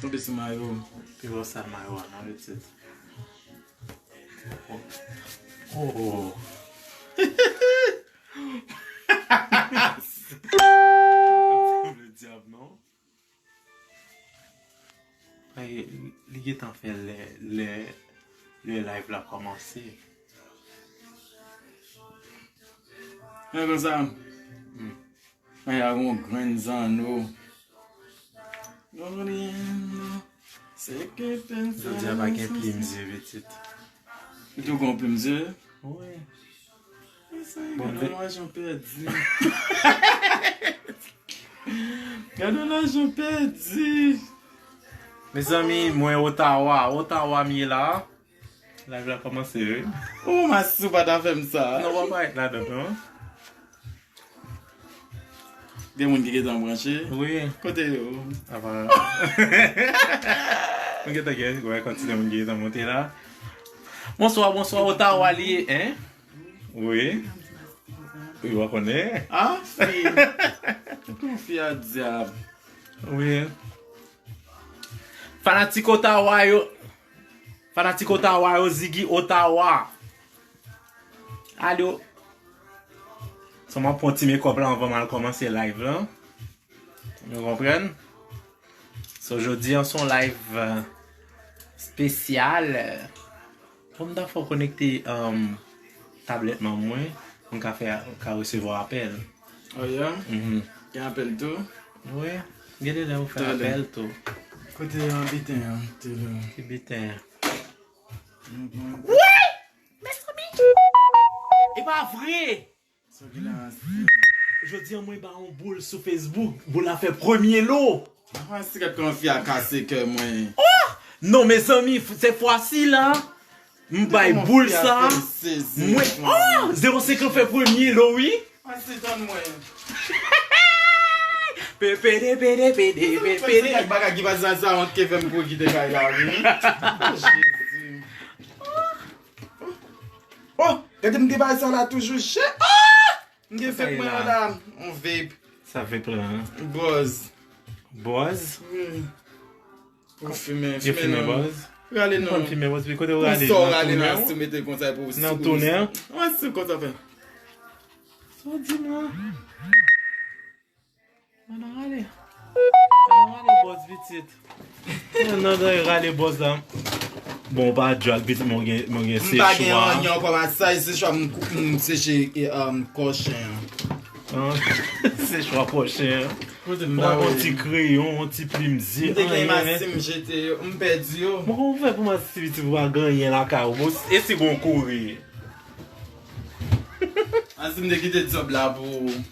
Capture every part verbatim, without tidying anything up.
Tonbe sou mayo. Pi gwo sal mayo a, non, pitit. Oh. Oh. Le dyab, non? Ay, li gentan fè lè, lè, lè live la kòmanse. Men konsa. Hmm. Ay, a gon grenn zanno. Gon grenn zanno. Se ke pèn sa. Jodi a pa gen plim zye, pitit. Ou tou gon plim zye? Wi. Bon, gade yon lajan pèdi. Gade yon lajan pèdi. Mezanmi, mwen Ottawa. Ottawa m ye la. Live la kòmanse, wi. Ou masi ou pa ta fè m sa. Non, w ap parèt ladan, non. Gen moun ki gentan branche? Wi. Kote yo? Apa. Nou gentan gen, wè, kantite moun ki gentan monte la. Bonswa, bonswa, Ottawa li ye, hein? Wi. Wi, w konnen. Ah, fi. Konfya dyab. Wi. Fanatik Ottawa yo. Fanatik Ottawa yo, Ziggy Ottawa. Alo. So, m ap pran ti make up la anvan m al kòmanse live lan. Nou konprann? So, jodi an se yon live, euh, espesyal. Fò m ta fè w konekte, um, tablèt manman mwen, pou m ka fè, ka resevwa apèl. Oh, yeah? Mhm. Gen apèl tou? Wi, gen de lè ou fè apèl tou. Kote yon biten an, te lè? Ki biten? Wi! Mezanmi! E pa vre! Jodi an mwen ba yon boul sou Facebook, boul la fè premye lo. Ah, si gad kòman fi a kase kè mwen. Oh! Non, mezanmi, se fwa si la, m bay boul sa. Mwen, oh! Zewo senk lan fè premye lo, wi. Masi, tann mwen. Pepede, pede, pede, pepede. Gad bagay ki pase sa, sa wont ke fè m kouri kite kay la, wi. Oh, Jezi. Oh, gade m gen bagay sa la toujou chè. Ah! M gen vape mwen an la. On vape. Sa vape lan? Buzz. Buzz? Wi. Ou fimen, fimen non. Buzz? Rale non. Ou konn fimen Buzz? Pi kote ou rale? Konsa ou rale la, si ou mete l konsa pou nan tounen. Wè si konsa fè. Sa w di m lan? Nan, nan, rale. Nan, rale Buzz pitit. Nan, nan, nan, rale Buzz la. Bon, pa djòl pitit, mwen gen, mwen gen sechwa. M pa gen anyen ankò, masaj sechwa, m, m seche, e, um, kò chen an. An, sechwa kò chen an. Kote m ba yon ti kreyon, yon ti plim zye. M te gen masi m jete yo, m pèdi yo. Bon, kòman w fè pou masi pitit ou pa gen anyen lakay ou? Bon, e si gon kouri? Masi m te kite djòb la pou ou.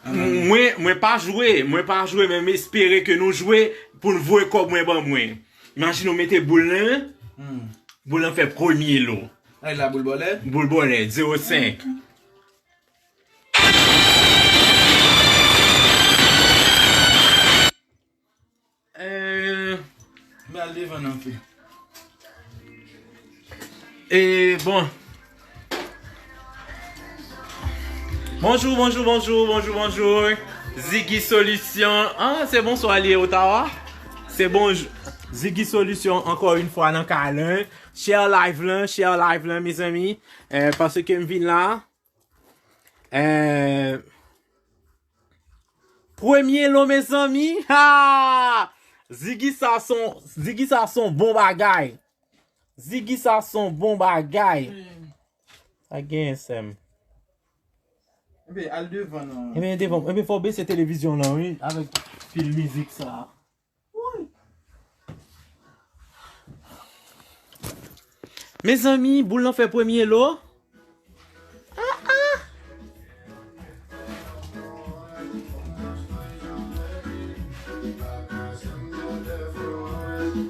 Mwen, mwen pa jwe, mwen pa jwe, men m espere ke nou jwe pou n voye kòb mwen ban mwen. Imajine w mete boul lan, boul lan fè premye lo. Ay la, boul bòlèt? Boul bòlèt, zewo senk. Euh, men al devan nan fi. E bon. Bonjou, bonjou, bonjou, bonjou, bonjou. Ziggy Solution. Ah, se bonswa li ye Ottawa. Se bonjou. Ziggy Solution, encore une fois, nan kay lan. Share live lan, share live lan, mezanmi. Eh, paske m vin la. Eh, premye lo, mezanmi. Ha! Ziggy sa son, Ziggy sa son bon bagay. Ziggy sa son bon bagay. Hmm. Sa genyen, sè m. Ebyen, al devan non. Ebyen, devan. Ebyen, fò w bese televizyon lan, wi, avèk fil mizik sa. Mezanmi, boul lan fè premye lo. Ah, ah.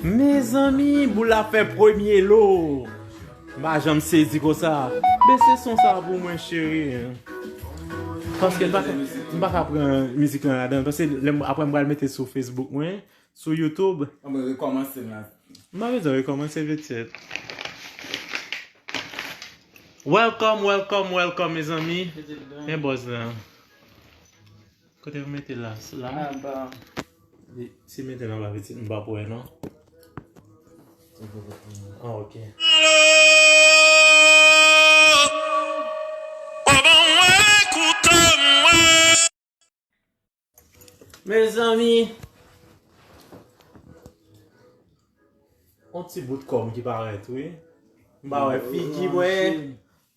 Mezanmi, boul la fè premye lo. M pa janm sezi konsa. Bese son sa pou mwen, cheri. Paske m pa ka, m pa ka pran mizik lan ladan. Paske lè m, apre m pral mete sou Facebook mwen, sou YouTube. Ah, mwen rekòmanse la. M pa bezwen rekòmanse, pitit. Welcome, welcome, welcome, mezanmi. Men buzz lan. Kote w mete la? La? Anba. Si mete nan la pitit, m pa pou wè non. Ah, ok. Mezanmi, yon ti bout kò m ki parèt, wi. M pa wè figi mwen.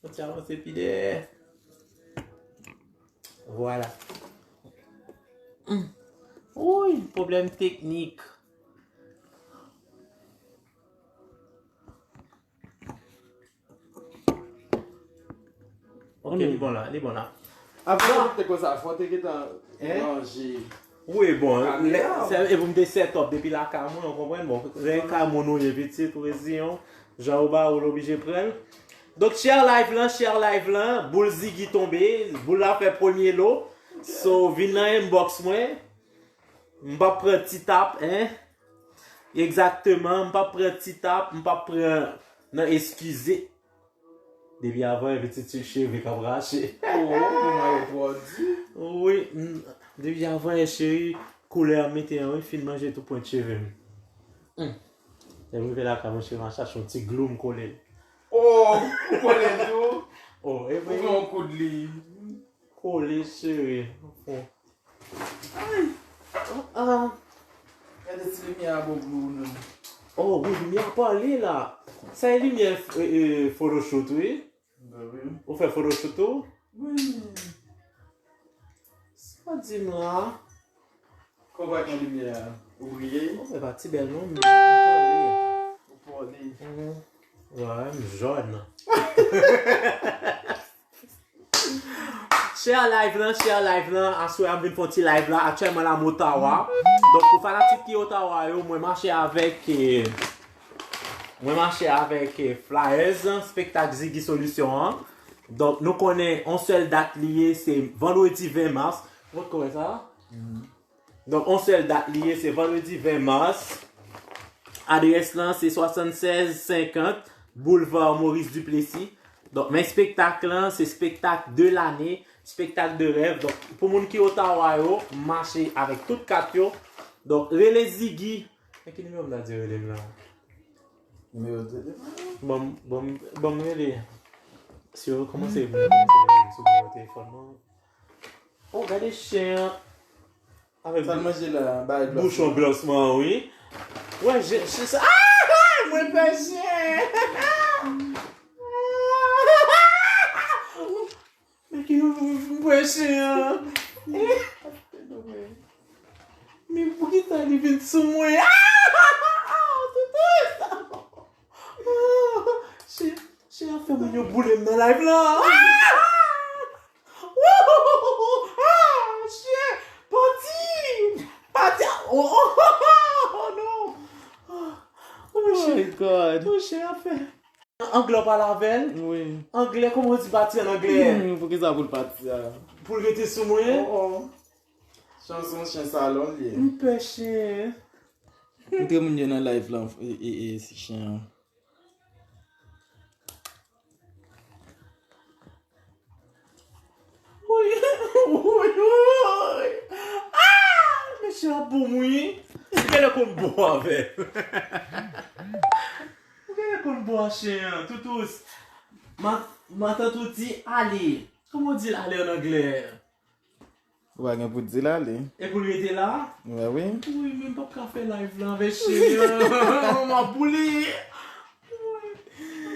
Yon ti avanse pi dèyè. Vwala. Mm. Woy, pwoblèm teknik. Ok, li bon la, li bon la. Apre sa, te konsa, fò te gentan ranje. Wi, bon, lè, se, e pou m te set up depi lakay mwen, ou konprann? Bon, lè kay moun ou ye pitit, ou reziyen w, jan ou ba ou, l oblije pran l. Donk, share live lan, share live lan, boul Ziggy tonbe, boul la fè premye lo. So, vin nan inbox mwen. M p ap pran ti tap, en. Egzakteman, m p ap pran ti tap, m p ap pran nan eskize. Depi avan, yon pitit ti cheve k ap rache. Oh, manman yo twò di. Wi, m, depi avan, cheri, koulè a mete an, wi, fin manje tout pwent cheve m. Hmm. Lè m rive lakay, monchè, m al chache yon ti glou, m kole l. Oh, ou kole l tou? Oh, e vre. Ou fè yon kout li. Kole, cheri. Ay! Ah, ah. Gade ti limyè a bon pou ou, non. Oh, wi, limyè a pale la. Sa e limyè, e, e, photoshoot, wi. Ben wi. Ou fè photoshoot tou? Wi. Sa di m la? Kòman yon limyè a? Ou briye? Oh, e pa ti bèl, non, men ou pale. Ou pale. Mhm. Wè, m jòn. Share live lan, share live lan. Aswè a m vin fè yon ti live la. Aktyèlman la m Ottawa. Donk pou fanatik ki Ottawa yo, mwen mache avèk, eh, mwen mache avèk, eh, flyers, spektak Ziggy Solution an. Donk nou konnen yon sèl dat li ye, se vandredi ven mas. Ou konn kòman sa? Donk yon sèl dat li ye, se vandredi ven mas. Adrès lan se swasannsèz senkant Boulevard Maurice Duplessis. Donk men spektak lan, se spektak de lane, spektak de rèv. Donk pou moun ki Ottawa yo, mache avèk tout kat yo. Donk rele Ziggy. Men ki nimewo m ta di rele m la? Nimewo telefòn? Ban m, ban m, ban m rele. Si yo kòmanse, kòmanse rele m sou nimewo telefòn mwen. Oh, gade chen an. Avèk sa l manje la, bay glòs. Bouchon glòs mwen an, wi. Wè, chen sa. Ah! Mwen pè chen. Men ki mwen pè chen an. Men poukisa li vin sou mwen? Ah! Toutou! Chen, chen ap fè moun yo boule m nan live lan. Ah, chen! Pati! Pati! Oh, oh, oh, oh, non! Oh, chen! Oh, chen ap fè. Anglè w pale avè l? Wi. Anglè, kòman w di pati an anglè? Hmm, poukisa pou l pati a? Pou l rete sou mwen? Oh, oh. Chen se yon chen salon li ye. M pè chen. Montre moun yo nan live lan, e, e, e, si chen an. Woy, woy, woy. Ah! Men chen an bon, wi. Ou genlè konn bon avè l. Ou genlè konn bon ak chen an, Toutous. Ma, matant ou di ale. Kòman w di l ale an anglè? Ou pa gen pou di l ale. E pou l rete la? Wè wi. Wi, men m p ap ka fè live la avèk chen an. M ap boule.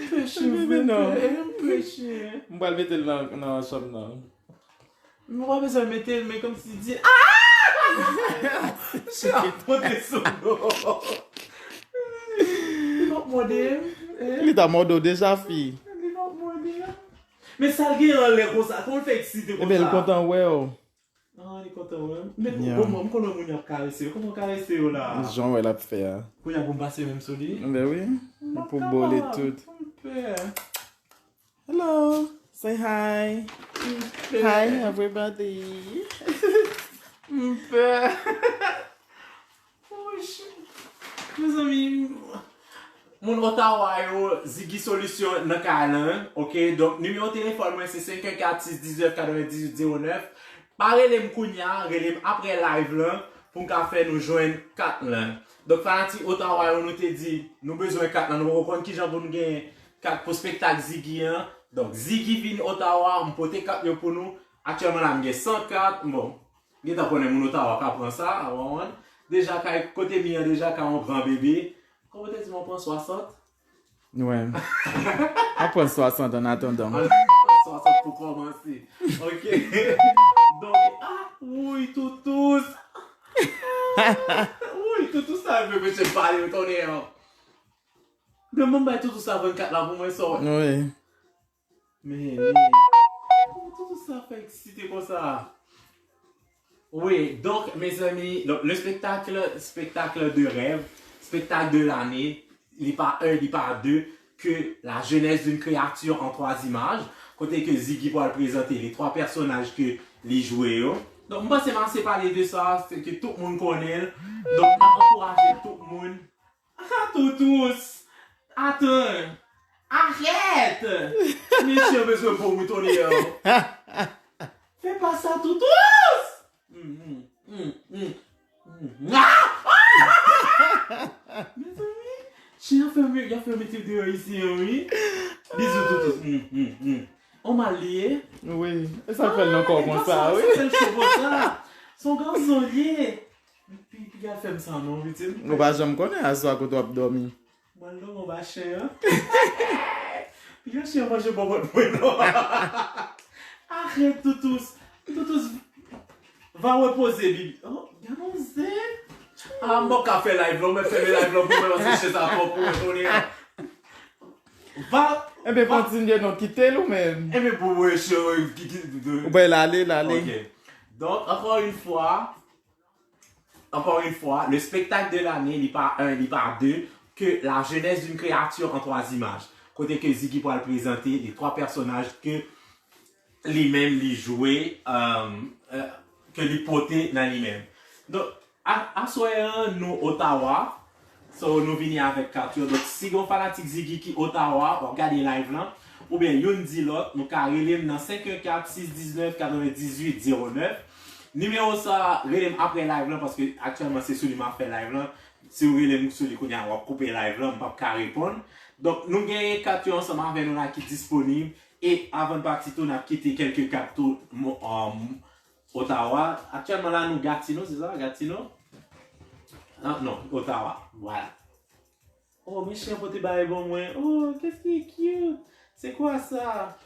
M pè chen vre, m pè chen. M pral mete l nan, nan chanm nan. M pa bezwen mete l, men kòmsi di, ah! Chen ap monte sou nou. Li p ap mòde m. Li ta mòde w deja, fi. Li p ap mòde m. Men sa l gen anlè konsa, kòman l fè eksite konsa? Ebyen, l kontan wè w. Ah, li kontan wè m. Men bon, bon, m konn wè moun y ap karese yo. Kòman w karese yo la? Jan w wè l ap fè a. Kounye a pou m pase men m sou li? Ben wi. Pou bole tout. M pè. Hello. Say hi. M pè. Hi, everybody. M pè. Oh, shit. Mezanmi, moun Ottawa yo, Ziggy Solution nan kay lan, ok? Donk, nimewo telefòn mwen se senk en kat sis diznèf katrevendizuit zewo nèf. Pa rele m kounye a, rele m apre live lan. pou m ka fè nou jwenn kat lan. Donk, fanatik Ottawa yo, nou te di, nou bezwen kat lan, nou poko konn kijan pou nou genyen kat pou spektak Ziggy an. Donk, Ziggy vin Ottawa, m pote kat yo pou nou. Aktyèlman la, m gen san kat. Bon, gentan konnen moun Ottawa ka pran sa, a wawan. Deja kay, kote m ye an, deja kay yon gran bebe. Kòman w te di m w pran swasant? Wi. Apre swasant an atandan. An swasant pou kòmanse. Ok. Donk, ah, wouyy, Toutous. Wouyy, Toutous sa vle mesye pale, tonè. Demen bay Toutous sa vennkat la pou mwen, sa w wè. Wi. Men, men. Kòman Toutous sa fè eksite konsa? Wi, donk, mezanmi, donk, le spectacle, spectacle de rêve, spectacle de l'année, li pa un, li pa deux, que la jeunesse d'une créature en trois images, kote ke Ziggy pral prezante les trois personnages ke li jwe yo. Donk, m panse m ase pale de sa, se ke tout moun konnen l. Donk, m ap ankouraje tout moun. Ah, Toutous! Atann! Arèt! Mesye, yo bezwen bon mouton li yo. Fè pa sa, Toutous! Mm, mm, mm, mm, mm. Ah! Ah! Mezanmi, chen an fè m, y a fè m mete deyò isi an, wi. Bizou, Toutous. Mm, mm, mm. On mal li ye? Wi. E sa k fè l nan kò w konsa, wi. Sa fè l cho konsa. Se yon gason li ye. Pi, pi, piga fè m sa non, pitit. Ou pa janm konnen aswè kote w ap dòmi. Mwen non, mwen ba chen an. Piga chen an manje bòbòt mwen non. Arèt, Toutous. Toutous va repoze, bibi. Oh, gade yon zen. Ah, m pap ka fè live lan, mwen fèmen live lan pou mwen, paske chen sa twò pou mwen, konnen. Va. Enben, kontinye non, kite l ou menm. Enben, pou mwen, chen, ki, ki, Ou bay l ale, l ale. Ok. Donc, encore une fois, encore une fois, le spectacle de l'année, li pa un, li pa deux, que la jeunesse d'une créature en trois images. Kote ke Ziggy pral prezante les trois personnages que li menm li jwe, euh, euh, ke li pote nan li menm. Donk, a, aswè an, nou Ottawa, so nou vini avèk kat yo. Donk, si gon fanatik Ziggy ki Ottawa, w ap gade live lan, oubyen youn di lòt, nou ka rele m nan senk yon kat, sis diznèf, katrevendizuit zewo nèf. Nimewo sa, rele m apre live lan, paske aktyèlman se sou li m ap fè live lan. Si w rele m sou li kounye a, w ap koupe live lan, m p ap ka reponn. Donk, nou genyen kat yo ansanm avè nou la ki disponib. E avan n pati tou, n ap kite kèlke kat tou mo- um, Ottawa. Aktyèlman la, nou Gatineau, se sa? Gatineau? Ah, non, Ottawa. Voilà. Oh, men chen pote bagay ban mwen. Oh, qu'est-ce qui est cute? C'est quoi ça?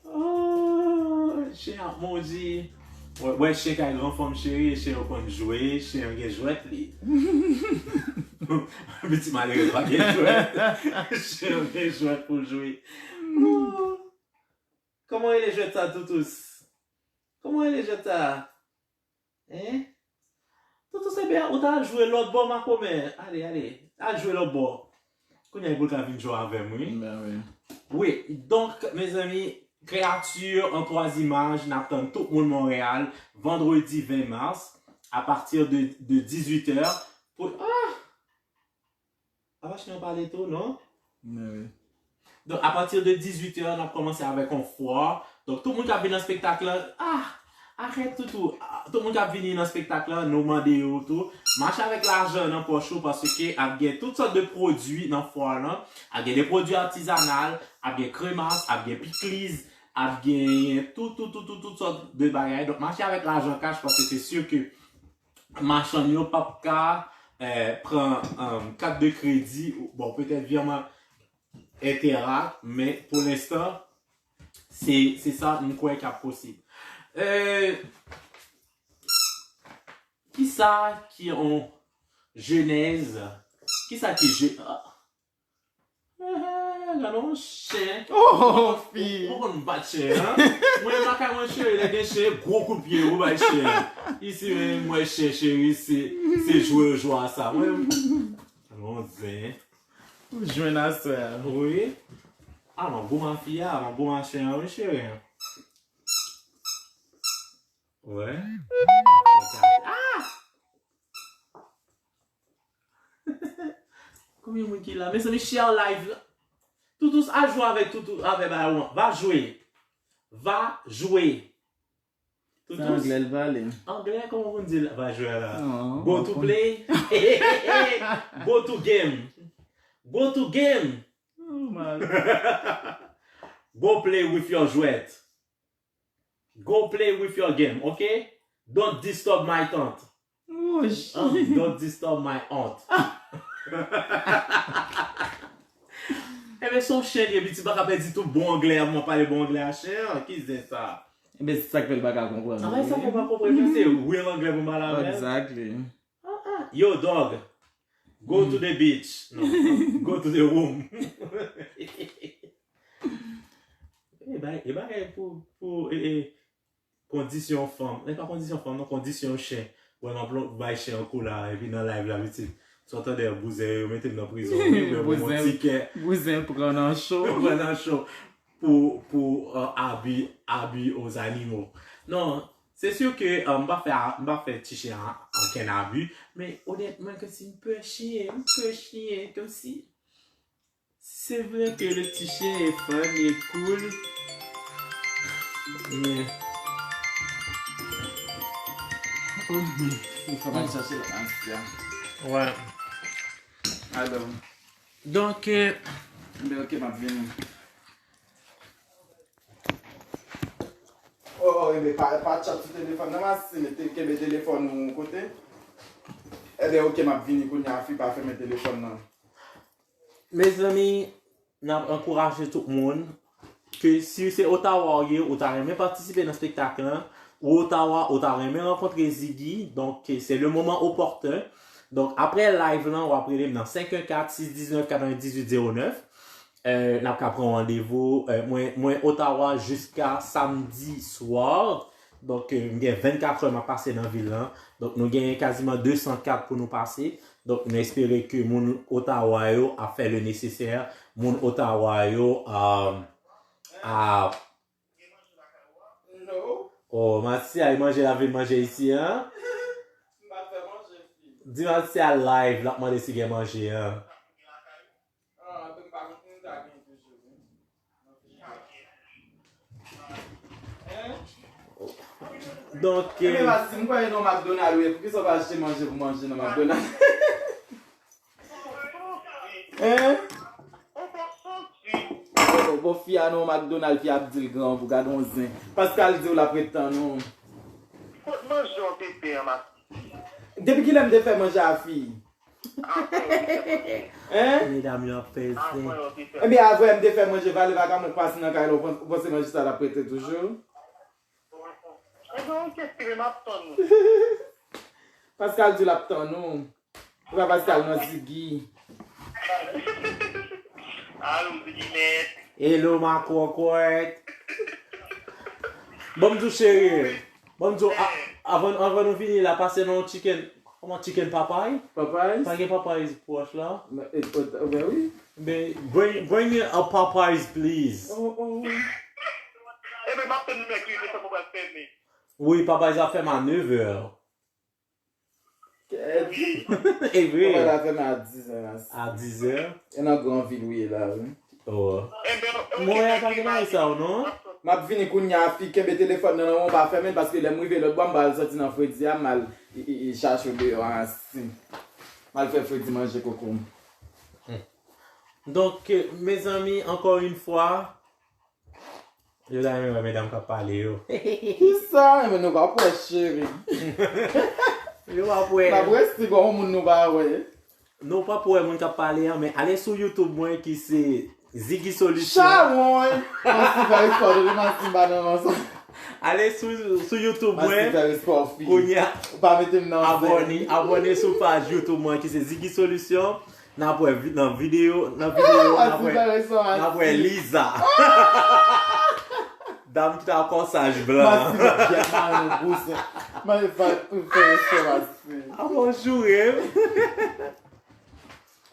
Oh, chen ap moudi. Wè, wè, chen kay gran fanm cheri, chen yo konn jwe, chen yo gen jwèt li. Piti malere pa gen jwèt. Chen yo gen jwèt pou jwe. Oh. Kòman rele jwèt sa, Toutous? Kòman rele jwèt sa? Hein? Toutous, ebyen, ou ta al jwe lòt bò, makomè. Ale, ale. Al jwe lòt bò. Kounye a, pou l ka vin jwe avè m, wi. Ben wi. Wi, donk, mezanmi, Créature en trois images, n ap tann tout moun Monreyal, vandredi ven mas, a pati de, de dizuit è, pou, ah! Apa chen an pale tou, non? Ben wi. Donk, apati de dizuit è, n ap kòmanse avèk yon fwa. Donk, tout moun k ap vin nan spektak lan, ah, arèt Toutous. Ah, tout moun k ap vini nan spektak lan, nou mande yo tou, mache avèk lajan nan pòch ou, paske ap gen tout sòt de pwodui nan fwa lan. Ap gen de pwodui atizanal, ap gen kremas, ap gen pikliz, ap gen tout, tout, tout, tout, tout sòt de bagay. Donk, mache avèk lajan kach, paske se si ke machann yo p ap ka, eh, pran, um, kat de kredi, bon, petèt virman Interac, men pou lenstan, se, se sa m kwè k ap posib. Eh, kisa ki yon jenèz? Kisa ki je-, ah. Ah, gade yon chen. Oh, fi. Ou konn bat chen, an? Mwen, lakay mwen, cheri, lè gen chen, gwo kout pye, ou bay chen. Isi, men, mwen, chen, cheri, se, se jwe yo jwe a sa. Mwen, gade yon zen. Ou jwenn aswè a. Wi. A, mwen, gwo mafya, mwen, gwo machin, wi, cheri. Wè. Ah! Konbyen moun ki la? Mezanmi, share live la. Toutous, al jwe avèk Toutous, avè Baron. Va jwe. Va jwe. Anglè l pale. Anglè, kòman pou n di l va jwe la? Go to play. Go to game. Go to game. Go play with your jwèt. Go play with your game, ok? Don't disturb my tante. Don't disturb my aunt. Ebyen, se yon chen li ye, piti pa ka pèdi tout bon anglè a, mwen pale bon anglè a chen an, ki zen sa? Ebyen, se sa k fè l pa ka konprann. Sa fè l pa konprann, se real anglè pou m pale avè l. Exactly. Ah, ah. Yo, dog, go to the beach. No, go to the room. E bagay, e bagay pou, pou, e, e, kondisyon fanm. E pa kondisyon fanm, non, kondisyon chen. Wè, m ap lon-, bay chen an kou la, epi nan live la, pitit. Sa w tande, bouzen yo mete m nan prizon. Wi, wè, bon, bon tikè. Bouzen pran nan cho. Pran nan cho. Pou, pou, euh, abus, abus aux animaux. Non, c'est sûr que, euh, m pa fè, m pa fè ti chen an okenn abi, men onètman, kòmsi m pè chen, m pè chen, kòmsi, c'est vrai que le petit chien est fun, il est cool, mais... Fò m al chache lòt ansyen. Wè. Alo. Donk, euh, ben, ok, m ap vini. Oh, oh, ebyen, pa, pa tchat sou telefòn nan, mas, mete, kenbe telefòn ou kote. Ebyen, ok, m ap vini kounye a, fi, pa fèmen telefòn nan. Mezanmi, n ap ankouraje tout moun ke si se Ottawa w ye, ou ta renmen patisipe nan espektak lan, ou Ottawa, ou ta renmen rankontre Ziggy, donk, se le moman opòten. Donk, apre live lan, w ap rele m nan senk en kat, sis diznèf, katrevendizuit zewo nèf. Euh, n ap ka pran randevou. Euh, mwen, mwen Ottawa jiska samdi swa. Donk, euh, m gen vennkat è m ap pase nan vil lan. Donk, nou genyen kaziman de san kat pou nou pase. Donk, nou espere ke moun Ottawa yo ap fè le nesesè. Moun Ottawa yo, euh, ap... Oh, Matia, e manje la vin manje isi, an? Di Matia live, l ap mande si gen manje, an. Donk, eh, eh, Masim, m kwè e nan McDonald ou ye. Poukisa w pa achte manje pou manje nan McDonald? Hein? Oh, bon, fi a nan McDonald, fi ap di l gran pou gade yon zen. Pascal di w l ap ret tann ou. Kot manje w te fè an, Masim? Depi kilè m te fè manje a, fi? Hein? Medam yo ap fè zen. Ebyen, avè m te fè manje, vale vagabon k pase nan kay la, ou pans-, ou panse manje sa l ap rete toujou? Ebyen, ok, Steven, m ap tann ou. Pascal di l ap tann ou. Ou pa Pascal, non, Ziggy. Alo, Ziggy nèt. Hello, ma kòkòt. Bon, m di w, cheri. Bon, m di w, a-, avan, avan nou fini la, pase nan yon chicken. Kòman, chicken Popeyes? Popeyes? Pa gen Popeyes pwòch la? Men, e, o, o, ben wi. Ben, bring, bring me a Popeyes, please. Oh, oh. Ebyen, m ap tann nou mèkredi, sa mwen pral fèmen. Wi, Popeyes ap fèmen a nèf è. Kèt. E vre. Papa la fèmen a dizè la. A dizè? E nan gran vil ou ye la, wi. Oh. Mwen pa gen bagay sa ou non. M ap vini kounye a, fi, kenbe telefòn nan nan men w, pa fèmen l, paske lè m rive lòt bò, m pral sòti nan fredi a, m al, i, i, i, chache w deyò a, si. M al fè fredi manje koko m. Donk, mezanmi, ankò yon fwa, Yo ta renmen wè medam k ap pale yo. Kisa? Enben nou p ap wè, cheri. Yo p ap wè. N ap resi gon moun nou pa wè. Nou p ap wè moun k ap pale an, men ale sou YouTube mwen ki se Ziggy Solution. Chawony! Masi fè respè w, depi Masi m pa nan non sa. Ale sou, sou YouTube mwen. Masi fè respè w, fi. Kounye a, ou pa mete m nan zen. Abòne, abòne sou paj YouTube mwen ki se Ziggy Solution. N ap wè vi-, nan videyo, nan videyo, n ap wè, n ap wè Liza. Dam ki ta kòsaj blan. Masi, mwen byen mare, bouzen. Mwen va fè restoran. A, bonjou, wi.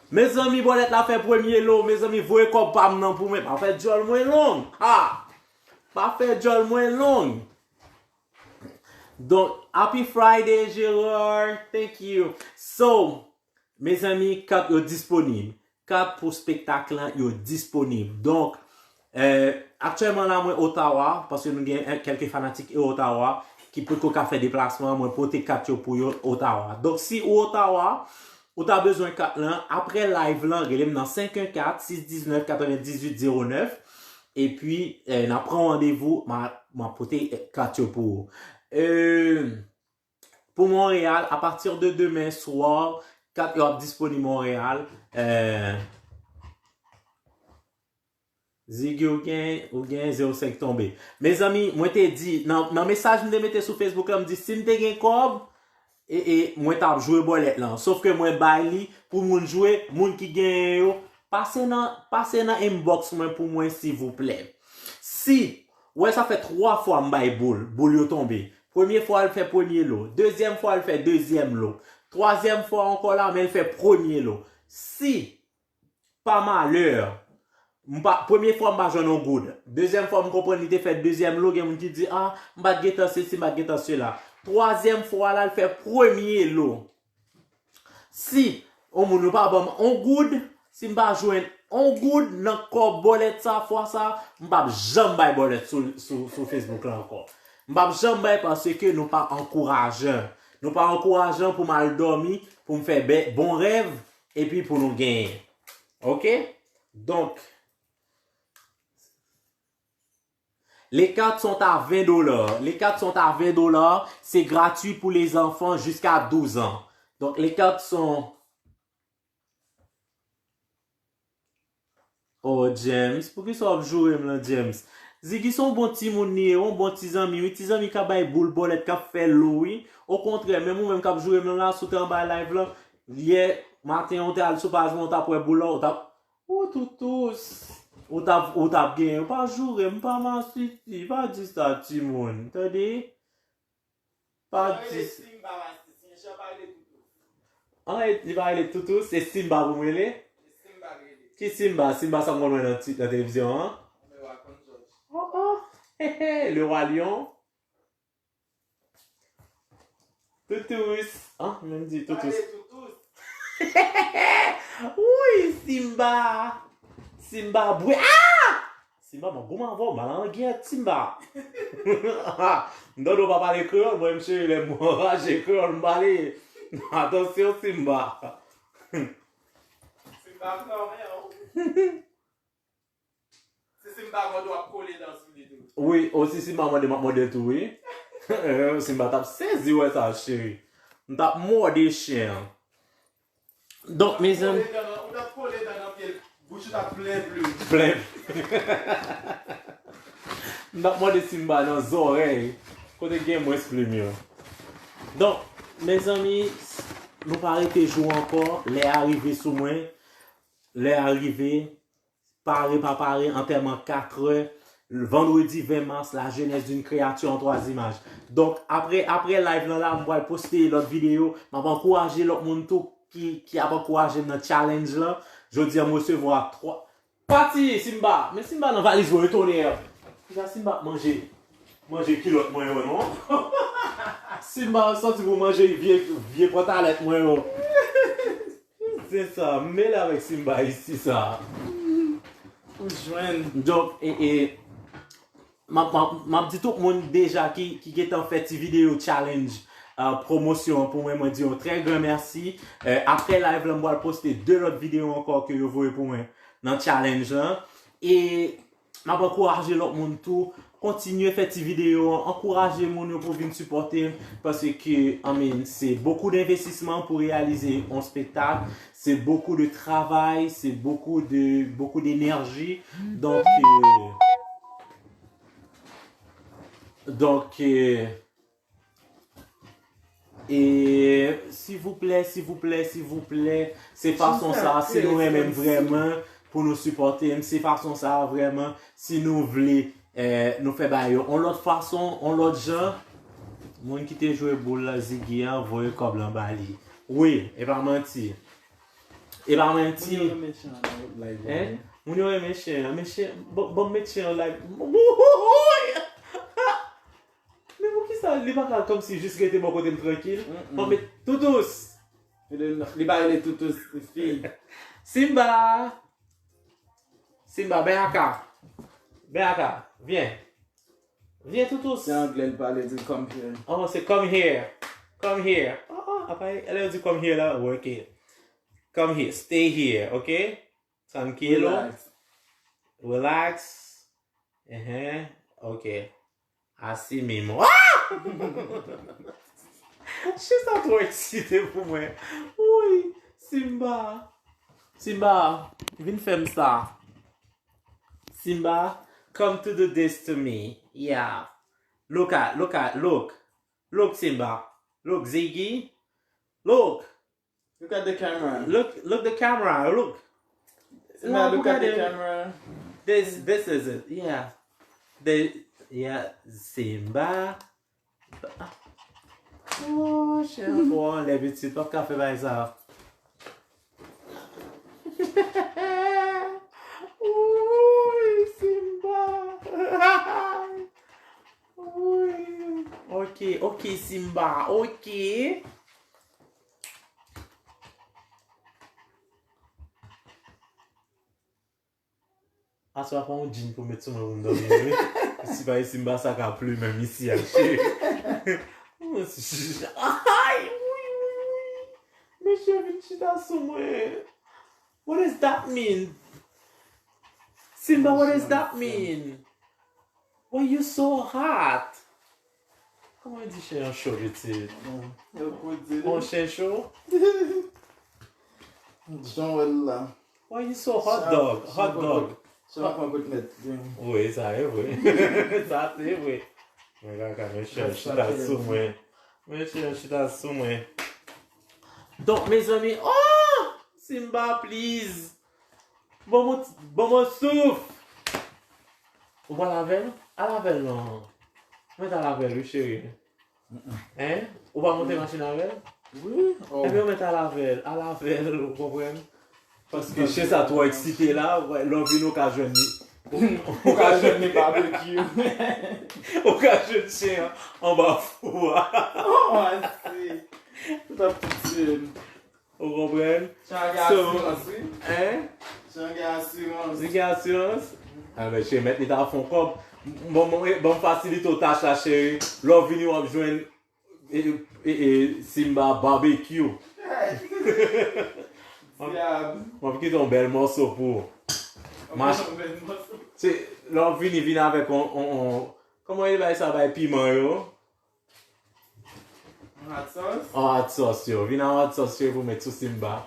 Mezanmi, bòlèt la fè premye lo. Mezanmi, voye kòb pa m nan pou mwen. Pa fè djòl mwen long. Ha! Pa fè djòl mwen long. Donk, Happy Friday, Gerard. Thank you. So, Mezanmi, kat yo disponib. Kat pou spektak lan, yo disponib. Donk, eh, aktyèlman la, mwen Ottawa, paske nou gen, eh, kèlke fanatik e Ottawa, ki potko ka fè deplasman an, mwen pote kat yo pou yo Ottawa. Donk, si ou Ottawa, ou ta bezwen kat lan, apre live lan, rele m nan senk en kat, sis diznèf, katrevendizuit zewo nèf. Epi, eh, n ap pran randevou, m a, m a pote, eh, kat yo pou ou. Eh, pou Monreyal, apati de demen swa, kat yo ap disponib Monreyal. Eh, Ziggy, ou gen, ou gen zewo senk tonbe. Mezanmi, mwen te di, nan, nan mesaj m te mete sou Facebook la, m di, si m te gen kòb, e, e, mwen t ap jwe bòlèt lan. Sof ke mwen bay li pou moun jwe, moun ki genyen yo, pase nan, pase nan inbox mwen pou mwen, silvouplè. Si, ou wè, sa fè twa fwa m bay boul, boul yo tonbe. Premye fwa, l fè premye lo. Dezyèm fwa, l fè dezyèm lo. Twazyèm fwa ankò la, men l fè premye lo. Si, pa malè, m pa, premye fwa m pa jwenn yon goud. Dezyèm fwa m konprann li te fè dezyèm lo, gen moun ki di, ah, m pa t gentan sesi, m pa t gentan sela. Twazyèm fwa la, l fè premye lo. Si yon moun nou pa ban m yon goud, si m pa jwenn yon goud nan kòb bòlèt sa, fwa sa, m p ap janm bay bòlèt sou, sou, sou Facebook la ankò. M p ap janm bay paske nou pa ankourajan. Nou pa ankourajan pou m al dòmi, pou m fè bè-, bon rèv, epi pou nou genyen. Oke? Donk, les cartes sont à vingt dollars. Les cartes sont à vingt dollars. C'est gratuit pour les enfants jusqu'à douze ans. Donc, les cartes sont... Oh, James, poukisa w ap joure m lan, James? Ziggy se yon bon timoun li ye, yon bon ti zanmi, wi. Ti zanmi k ap bay boul bòlèt, k ap fè lo, wi. Okontrè, menm ou menm k ap joure m lan la, si w te anba live lan, yè maten, ou te al sou paj mwen, ou t ap wè boul la, ou t ap, ou toutous, ou t ap, ou t ap genyen. Pa joure m, pa masisi, pa di sa, timoun. Tande? Pa di... An, li pa rele Toutous, se Simba pou m rele? Ki Simba? Simba sa m konn wè nan ti, nan televizyon an? Oh, oh. Le Roi Lion. Toutous. An, menm di Toutous. Wi, Simba. Simba bwè. Ah! Simba, mwen goumen avè w, mal an gèt, Simba. M tande w pa pale kreyòl, mwen, m cheri, lè m anraje, kreyòl m pale. Atansyon, Simba. Simba pran men w. Si Simba mande w ap kole dan sou li tou. Wi, o, si Simba mande, m ap mande tou, wi. Simba t ap sezi wè sa, cheri. M t ap mòde chen an. Donk, mezanmi, ou t ap kole dan nan pye l, bouch ou t ap plen plim. Plen. M t ap mòde Simba nan zòrèy, kote gen mwens plim yo. Donk, mezanmi, nou pa rete jou ankò, lè a rive sou mwen, lè a rive, pare pa pare, antèman katrè, vandredi ven mas, la jeunesse d'une créature en trois images. Donk, apre, apre live lan la, m pral poste lòt videyo. M ap ankouraje lòt moun tou ki, ki ap ankouraje m nan challenge lan. Jodi a, m resevwa twa. Pati, Simba! Men Simba nan valiz mwen, tonè! Kisa Simba ap manje? Manje kilòt mwen yo, non? Simba sòti pou manje vye, vye pantalèt mwen yo. Se sa, m mele avèk Simba isi sa. Ou jwenn. Donk, e, e, m ap, m ap, m ap di tout moun deja ki, ki gentan fè ti videyo challenge, euh, pwomosyon an pou mwen, mwen di yon trè gran mèsi. Euh, apre live lan, m pral poste de lòt videyo ankò ke yo voye pou mwen nan challenge lan. E m ap ankouraje lòt moun tou. Kontinye fè ti videyo an, ankouraje moun yo pou vin sipòte m, paske, I mean, se bokou denvestisman pou reyalize yon spektak, se bokou de travay, se bokou de, bokou denèji. Donk, euh, donk, euh, E, silvouplè, silvouplè, silvouplè, se fason sa, si nou renmen m vrèman, pou nou sipòte m, se fason sa vrèman, si nou vle, eh, nou fè bagay yo yon lòt fason, yon lòt jan, moun ki te jwe boul la, Ziggy an, voye kòb lan ba li. Wi, e pa manti. E pa manti. Moun yo renmen chen an nan live la, wi. Moun yo renmen chen an. Men chen, bon, bon, met chen an live. Men poukisa li pa ka kòmsi jis rete bò kote m trankil? Mm, mm. Bon, men Toutous. Li, li pa rele Toutous, fi. Simba. Simba, ben aka. Ben aka. Vyen. Vyen, Toutous. Se anglè l pale, di come here. Oh, se come here. Come here. Oh, oh, apa lè yo di come here la, work it. Come here, stay here, ok? Tranquilo. Relax. Relax. Ehe, ok. Asime mwen. Ah! Chien sa twò eksite pou mwen. Woy, Simba. Simba, vin fè m sa. Simba, come to do this to me. Yeah. Look at, look at, look. Look, Simba. Look, Ziggy. Look. Look at the camera. Look, look the camera. Look. Simba, look at the camera. This, this is it. Yeah. The, yeah, Simba. Oh, chien twò anlè pitit, p ap ka fè bagay sa. Woy, Simba. Woy. Ok, ok, Simba, ok. Aswè a pa yon djin pou met sou mwen pou m dòmi wi. Si pa Simba sa ka pli menm isi a cheri. Ay, wi, wi, wi. Mesye vin chita sou mwen. What does that mean? Simba, what does that mean? Why you so hot? Kòman yo di chen an cho pitit? Yon chen cho? Jan wè l la. Why you so hot dog? Hot dog. Chen an pran kout mèt. Wi, sa e vre. Sa se vre. Men kaka, men chen an chita sou mwen. Men chen an chita sou mwen. Donk, mezanmi, oh! Simba, please! Ban mwen, ban mwen souf! Ou pa lavel? A lavel non. Mwen ta lavel wi, cheri. Hein? Ou pa monte machin avè l? Wi. Oh. Ebyen, ou mèt a lavel, a lavel, ou konprann? Paske chen sa twò eksite la, lè w vini ou ka jwenn li. Ou ka jwenn li babekyou. Ou ka jwenn chen an anba fou a. Oh, I see. Ou t ap touye m. Ou konprann? Chen an gen asirans, wi. Hein? Chen an gen asirans. Li gen asirans? A, men chen mèt li ta fè yon kòb. Bon, bon, bon, m fasilite w tach la, cheri. Lè w vini, w ap jwenn, e, e, e, Simba babekyou. Dyab. M ap kite yon bèl mòso pou ou. Yon bèl mòso. Se, lè w vini, vin avèk on, on, on, kòman yo bay sa, bay piman yo? Yon hot sauce? Yon hot sauce, yo. Vin a yon hot sauce, yo, pou met sou Simba.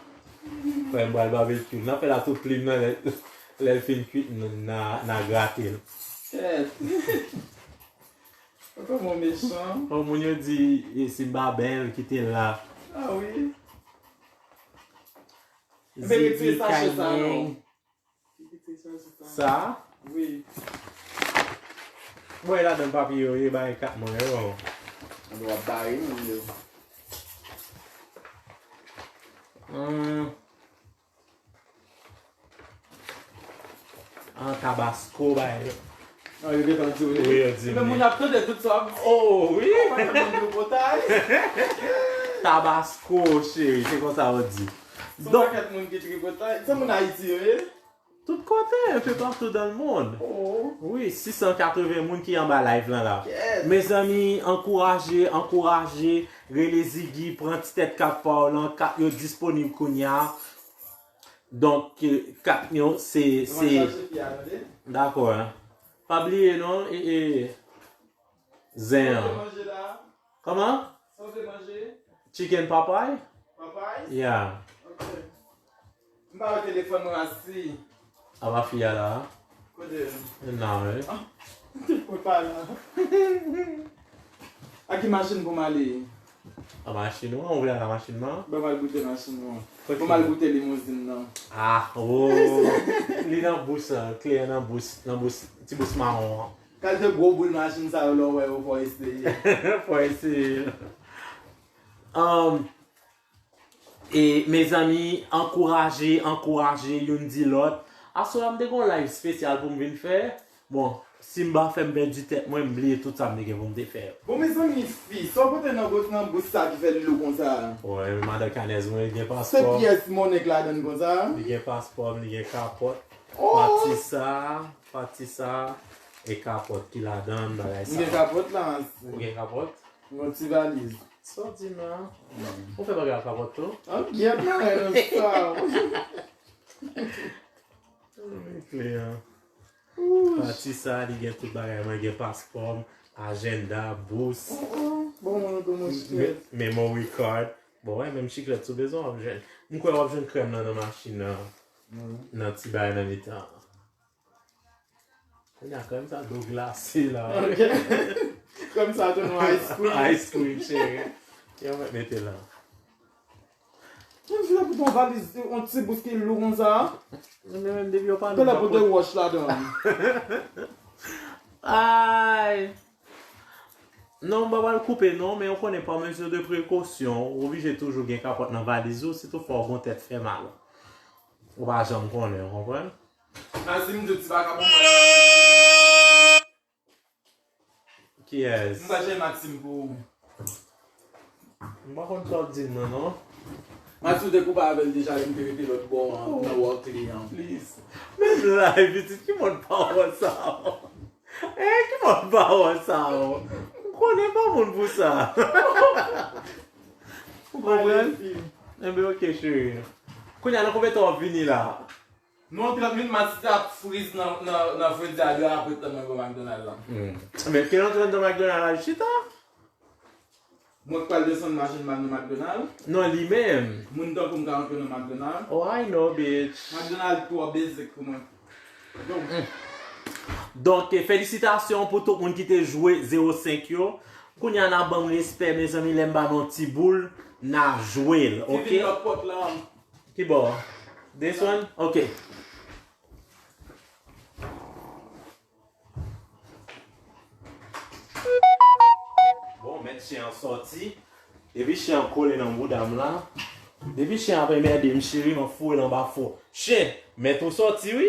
Frè m pral babekyou. N a fè l a tout plim nan, lè, lè l fin kuit, n, n a, n a grate l. Kèt. Ou kòman w mechan? Bon, moun yo di, e, Simba bèl, kite l la. A wi. Ziggy Kayeng. Sa? Wi. Mwen ladan papye yo, yo bay kat mwen yo. Mwen w ap bay moun yo. Hmm. An Tabasco bay yo. An, yo gentan di w li. Wi, yo di m. Men moun ap tande tout sa w ap di. Oh, wi. Yon pakèt moun tripotay. Tabasco, cheri, se konsa yo di. Se yon pakèt moun ki tripotay. Se moun Ayiti yo ye? Tout kote, un peu partout dans le monde. Oh. Wi, sis san katreven moun ki anba live lan la. Yes. Mezanmi, ankouraje, ankouraje, rele Ziggy, pran ti tèt kat pa w lan, kat yo disponib kounye a. Donk, eh, kat yo, se, se... Dakò, hein. Pa bliye non, e, e, zen an. Kòman? Sa w vle manje? Chicken Popeye? Popeye? Yeah. Ok. M pa wè telefòn mwen asi. A pa fi a la? Kote l? Nan, wi. Ah, mwen pa la. A ki machin pou m ale? A machin ou an, ou vle al a machin nan? Ban m al goute machin ou an. Ban m al goute limouzin nan. Ah, oh. Li nan bous, kle an nan bous, nan bous, ti bous mawon an. Kalite gwo boul machin sa yo, lè w wè yo, fò w eseye. Fò w eseye. Um, e, mezanmi, ankouraje, ankouraje youn di lòt. Aswè a, m te gen yon live espesyal pou m vin fè. Bon, Simba fè m pèdi tèt mwen, m bliye tout sa m te gen pou m te fè. Bon, mezanmi, fi, sa w pote nan bous, nan bous sa ki fè l lou konsa? Wi, madan Kanèz mwen, li gen paspò. Se pyès monnen k ladann konsa? Li gen paspò m, li gen kapòt. Oh! Pati sa, pati sa. e kapòt ki ladan, bagay sa. M gen kapòt la. Ou gen kapòt? Yon ti valiz. Sa w di m la? Ou fè bagay ak kapòt tou? An gyèt nan rèn sa. Kle an. Pati sa, li gen tout bagay. Mwen gen paspò m, ajanda, bous. Bon, mwen gen mwen chiklèt. Memory card. Bon, wè, menm chiklèt sou bezwen w ap jwenn. M kwè w ap jwenn krèm nan nan machin nan. Nan ti bagay nan mitan. Kounye a, krèm sa dlo glase la. Ok. Krèm sa tounen ice cream. Ice cream, cheri. Yo mèt mete la. Menm si se pou yon valiz, yon ti bous ki lou konsa. Men menm depi yo pa lou. Talè pou de wòch ladan. Ay. Non, m pa pral koupe non, men ou konnen pa mezi de prekosyon, ou oblije toujou gen kapòt nan valiz ou, sitou fò w gon tèt fè mal. Ou pa janm konnen, ou konprann? Masim di ti bagay pou mwen. Kiyès? M pa jwenn Maxime pou ou. M pa konn sa w di m nan, non. Maxime te koupe avè l deja, lè m te rete lòt bò an, nan wòl kliyan. Please. Menm la, pitit, ki mòd pawòl sa yo? Eh, ki mòd pawòl sa yo? M konnen pa moun pou sa. Ou konprann? Enben, ok, cheri. Kounye a, nan konbyen tan w ap vini la? Non, trant minit, Mati t ap friz nan, nan, nan fredi a, de apre tan mwen pran McDonald lan. Hmm. Men, ke l antre anndan McDonald al chita? Mwen k pral desann machin m al nan McDonald. Non, li menm. Moun tankou m ka antre nan McDonald. Oh, I know, bitch. McDonald twò basic pou mwen. Donk, eh, felisitasyon pou tout moun ki te jwe zewo senk yo. Kounye a n a ban m respè, mezanmi, lè m ba nou ti boul, n a jwe l, ok? Ki vin lòt pòt la. Ki bò? This one? Ok. Bon, mèt chen an sòti. Depi chen an kole nan bouda m la. Depi chen an ap enmède m, cheri, m ap foure l anba fò. Chen, mèt ou sòti, wi.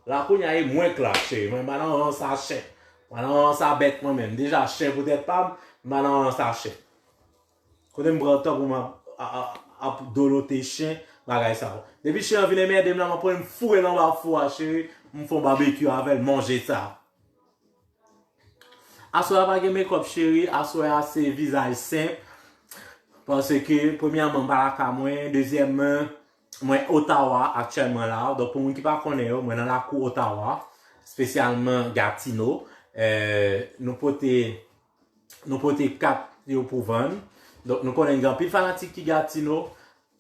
La kounye a e mwen k la, cheri. Mwen pa nan rans a chen. Mwen pa nan rans a bèt mwen menm. Deja chen poutèt pa m, m pa nan rans a chen. Kote m pran tan pou m ap, a, a, ap dolote chen, bagay sa yo. Depi chen an vin enmède m la, m ap pran m foure l anba fou a, cheri. M fè yon babekyou avè l, manje sa. Aswè a pa gen makeup, cheri. Aswè a se vizaj senp. Paske, premyèman, m pa lakay mwen. Dezyèmman, mwen Ottawa aktyèlman la. Donk, pou moun ki pa konnen yo, mwen nan lakou Ottawa, espesyalman Gatineau. Eh, nou pote Nou pote kat yo pou vann. Donk, nou konnen gen anpil fanatik ki Gatineau,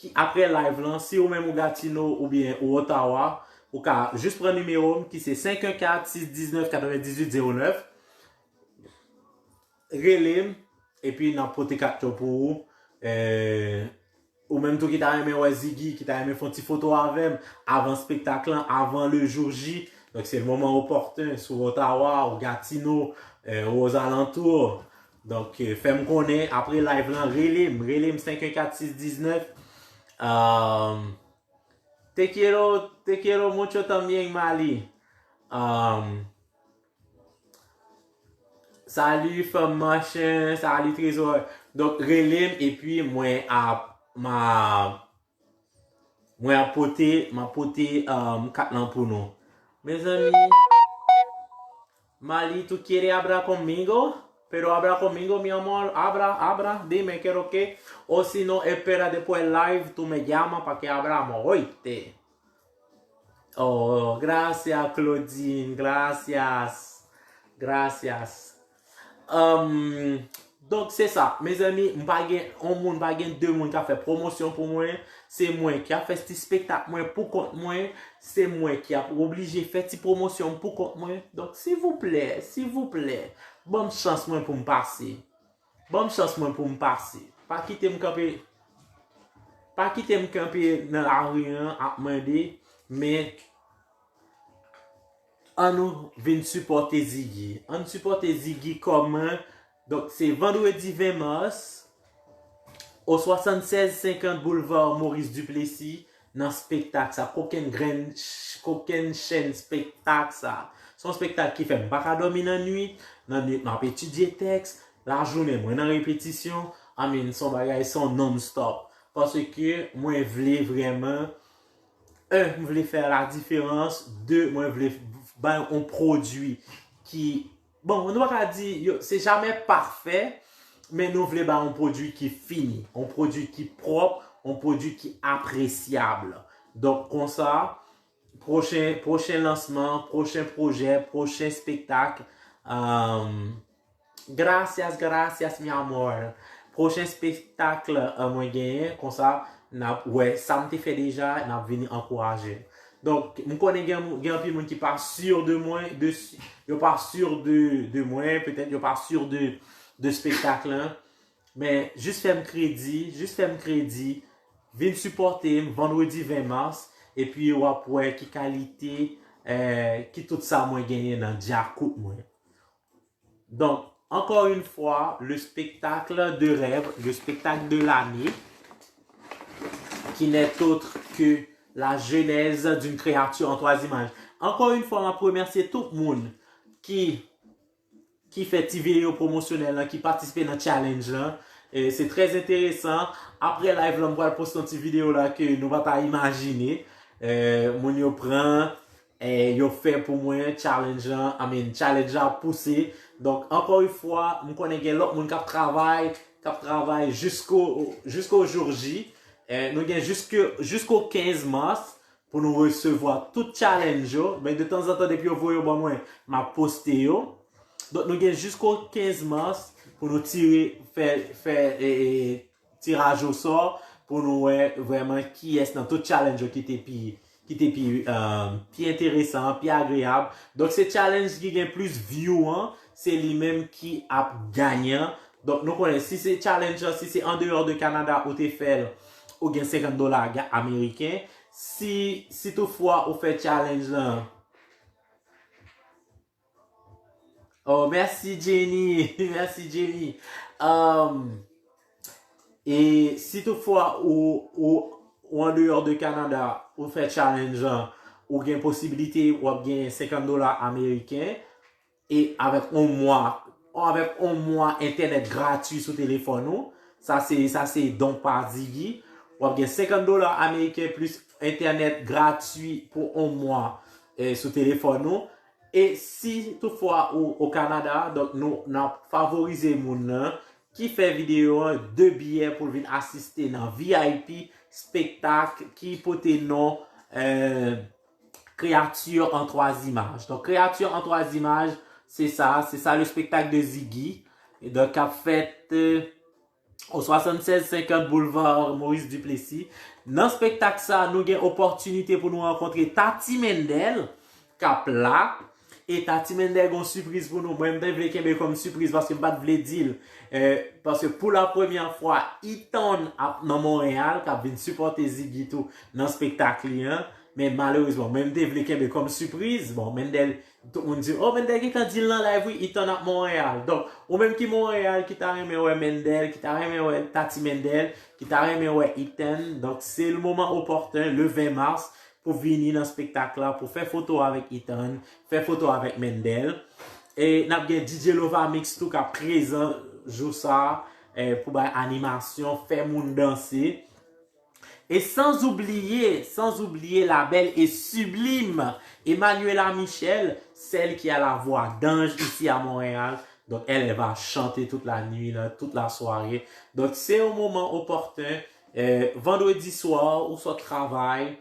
ki apre live lan, si ou menm ou Gatineau oubyen ou Ottawa, ou ka jis pran nimewo m ki se senk en kat sis diznèf katrevendizwit zewo nèf. Rele m, epi n ap pote kat yo pou ou. Eh, Ou menm tou ki ta renmen wè Ziggy, ki ta renmen fè yon ti foto avè m avan spektak lan, avan le jour J. Donk, se le moman opòten, si w Ottawa, ou Gatineau, eh, ou ozalantou. Donk, eh, fè m konnen, apre live lan, rele m, rele m senk en kat sis diznèf. Um, te quiero, te quiero mucho también, Mali. Um, Salut, fanm machin, salut, trezò. Donk, rele m, epi mwen ap, ma, mwen ap pote, m ap pote, um, kat lan pou nou. Mezanmi, Mali, tú quieres hablar conmigo? Pero habla conmigo, mi amor. Habla, habla, dime qué es lo que. O si no, espera después live, tú me llamas pa que hablamos, oíste. Oh, gracias, Claudine. Gracias. Gracias. Um, donk, se sa. Mezanmi, m pa gen yon moun, pa gen de moun k ap fè pwomosyon pou mwen. Se mwen ki ap fè ti spektak mwen pou kont mwen. Se mwen ki ap oblije fè ti pwomosyon m pou kont mwen. Donk, silvouplè, silvouplè, ban m chans mwen pou m pase. Ban m chans mwen pou m pase. Pa kite m kanpe, pa kite m kanpe nan lari an ap mande, men ann nou vin sipòte Ziggy. Ann sipòte Ziggy kòman? Donk, se vandredi ven mas, o swasannsèz senkant Boulevard Maurice Duplessis, nan spektak sa, kokenn grenn, kokenn chenn spektak sa. Se yon spektak ki fè m pa ka dòmi nan nwit, nan nwit m ap etidye tèks, lajounen mwen nan repetisyon, I mean, se yon bagay, se yon non-stop. Paske mwen vle vrèman, un, m vle fè la diferans, de, mwen vle bay yon pwodui ki, bon, nou pa ka di, yo, se jamè pafè, men nou vle ba yon pwodui ki fini, yon pwodui ki pwòp, yon pwodui ki apresyab. Donk, konsa, pwochen, pwochen lansman, pwochen pwojè, pwochen espektak, um, gracias, gracias, mi amor. Pwochen espektak, uh, mwen genyen, konsa, n ap wè sa m te fè deja, n ap vini ankouraje l. Donk, m konnen gen, gen anpil moun ki pa sur de mwen, de, yo pa sur de, de mwen, petèt yo pa sur de, de espektak lan. Men, jis fè m kredi, jis fè m kredi, vin sipòte m vandredi ven mas, epi w ap wè ki kalite, eh, ki tout sa mwen genyen nan djakout mwen. Donk, encore une fois, le spectacle de rêve, le spectacle de l'année, qui n'est autre que la genèse d'une créature en trois images. Encore une fois, m ap remèsye tout moun ki, ki fè ti videyo pwomosyonèl lan, ki patisipe nan challenge lan. E se trè enteresan. Apre live lan, m pral poste yon ti videyo la ke nou pa ta imajine. E, moun yo pran, e, yo fè pou mwen challenge lan, I mean, challenge la ap pouse. Donk, encore une fois, m konnen gen lòt moun k ap travay, k ap travay jusqu'au, jusqu'au jour J. E, nou gen jusque, jusqu'au quinze mars pou nou resevwa tout challenge yo. Men de tanzantan, depi yo voye yo ban mwen, m ap poste yo. Donk, nou gen jusqu'au quinze mars pou nou tire, fè, fè, e, e, tiraj osò, pou nou wè vrèman kiyès nan tout challenge yo ki te pi, ki te pi, um, pi enteresan, pi agreyab. Donk, se challenge ki gen plis view an, se li menm ki ap ganyan. Donk, nou konnen, si se challenge lan, si se an deyò de Kanada ou te fè l, ou gen senkant dola ga-, ameriken. Si, si toutfwa ou fè challenge lan, oh, mèsi Jenny, mèsi Jenny. Um, e si toutfwa ou, ou, ou an deyò de Kanada, ou fè challenge lan, ou gen posibilite w ap gen senkant dola ameriken. E avèk yon mwa, avèk yon mwa entènèt gratwi sou telefòn ou. Sa se, sa se don pa Ziggy. W ap gen senkant dola ameriken plis entènèt gratwi pou yon mwa, eh, sou telefòn ou. E si toutfwa ou o Kanada, donk nou, n ap favorize moun nan ki fè videyo an de biyè pou l vin asiste nan V I P spektak ki pote non, eh, Créature en trois images. Donk, Créature en trois images, se sa, se sa le spectacle de Ziggy. E donk, k ap fèt, eh, au soixante-seize cinquante boulevard Maurice Duplessis. Nan spektak sa, nou gen opòtinite pou nou rankontre Tati Mendel, k ap la. E Tati Mendel gen yon sipriz pou nou. Mwen, m te vle kenbe kòm sipriz paske m pa t vle di l. Eh, paske pou la premyè fwa, Ethan ap nan Monreyal, k ap vin sipòte Ziggy tou nan spektak li an. Men malerezman, mwen, m te vle kenbe kòm sipriz. Bon, Mendel, tout moun di, "Oh, Mendel gentan di l nan live, wi, Ethan ap Monreyal." Donk, ou menm ki Monreyal, ki ta renmen wè Mendel, ki ta renmen wè Tati Mendel, ki ta renmen wè Ethan, donk, se le moment opportun, le ven mas, pou vini nan spektak la, pou fè foto avèk Ethan, fè foto avèk Mendel. E n ap gen D J Lovamix tou k ap prezan jou sa, eh, pou bay animasyon, fè moun danse. E sans oublier, sans oublier la belle et sublime Emmanuela Michel, celle qui a la voix d'ange ici à Montréal. Donc, elle, elle va chanter toute la nuit, là, toute la soirée. Donc, c'est un moment opportun. Eh, vandredi swa, ou sot travay,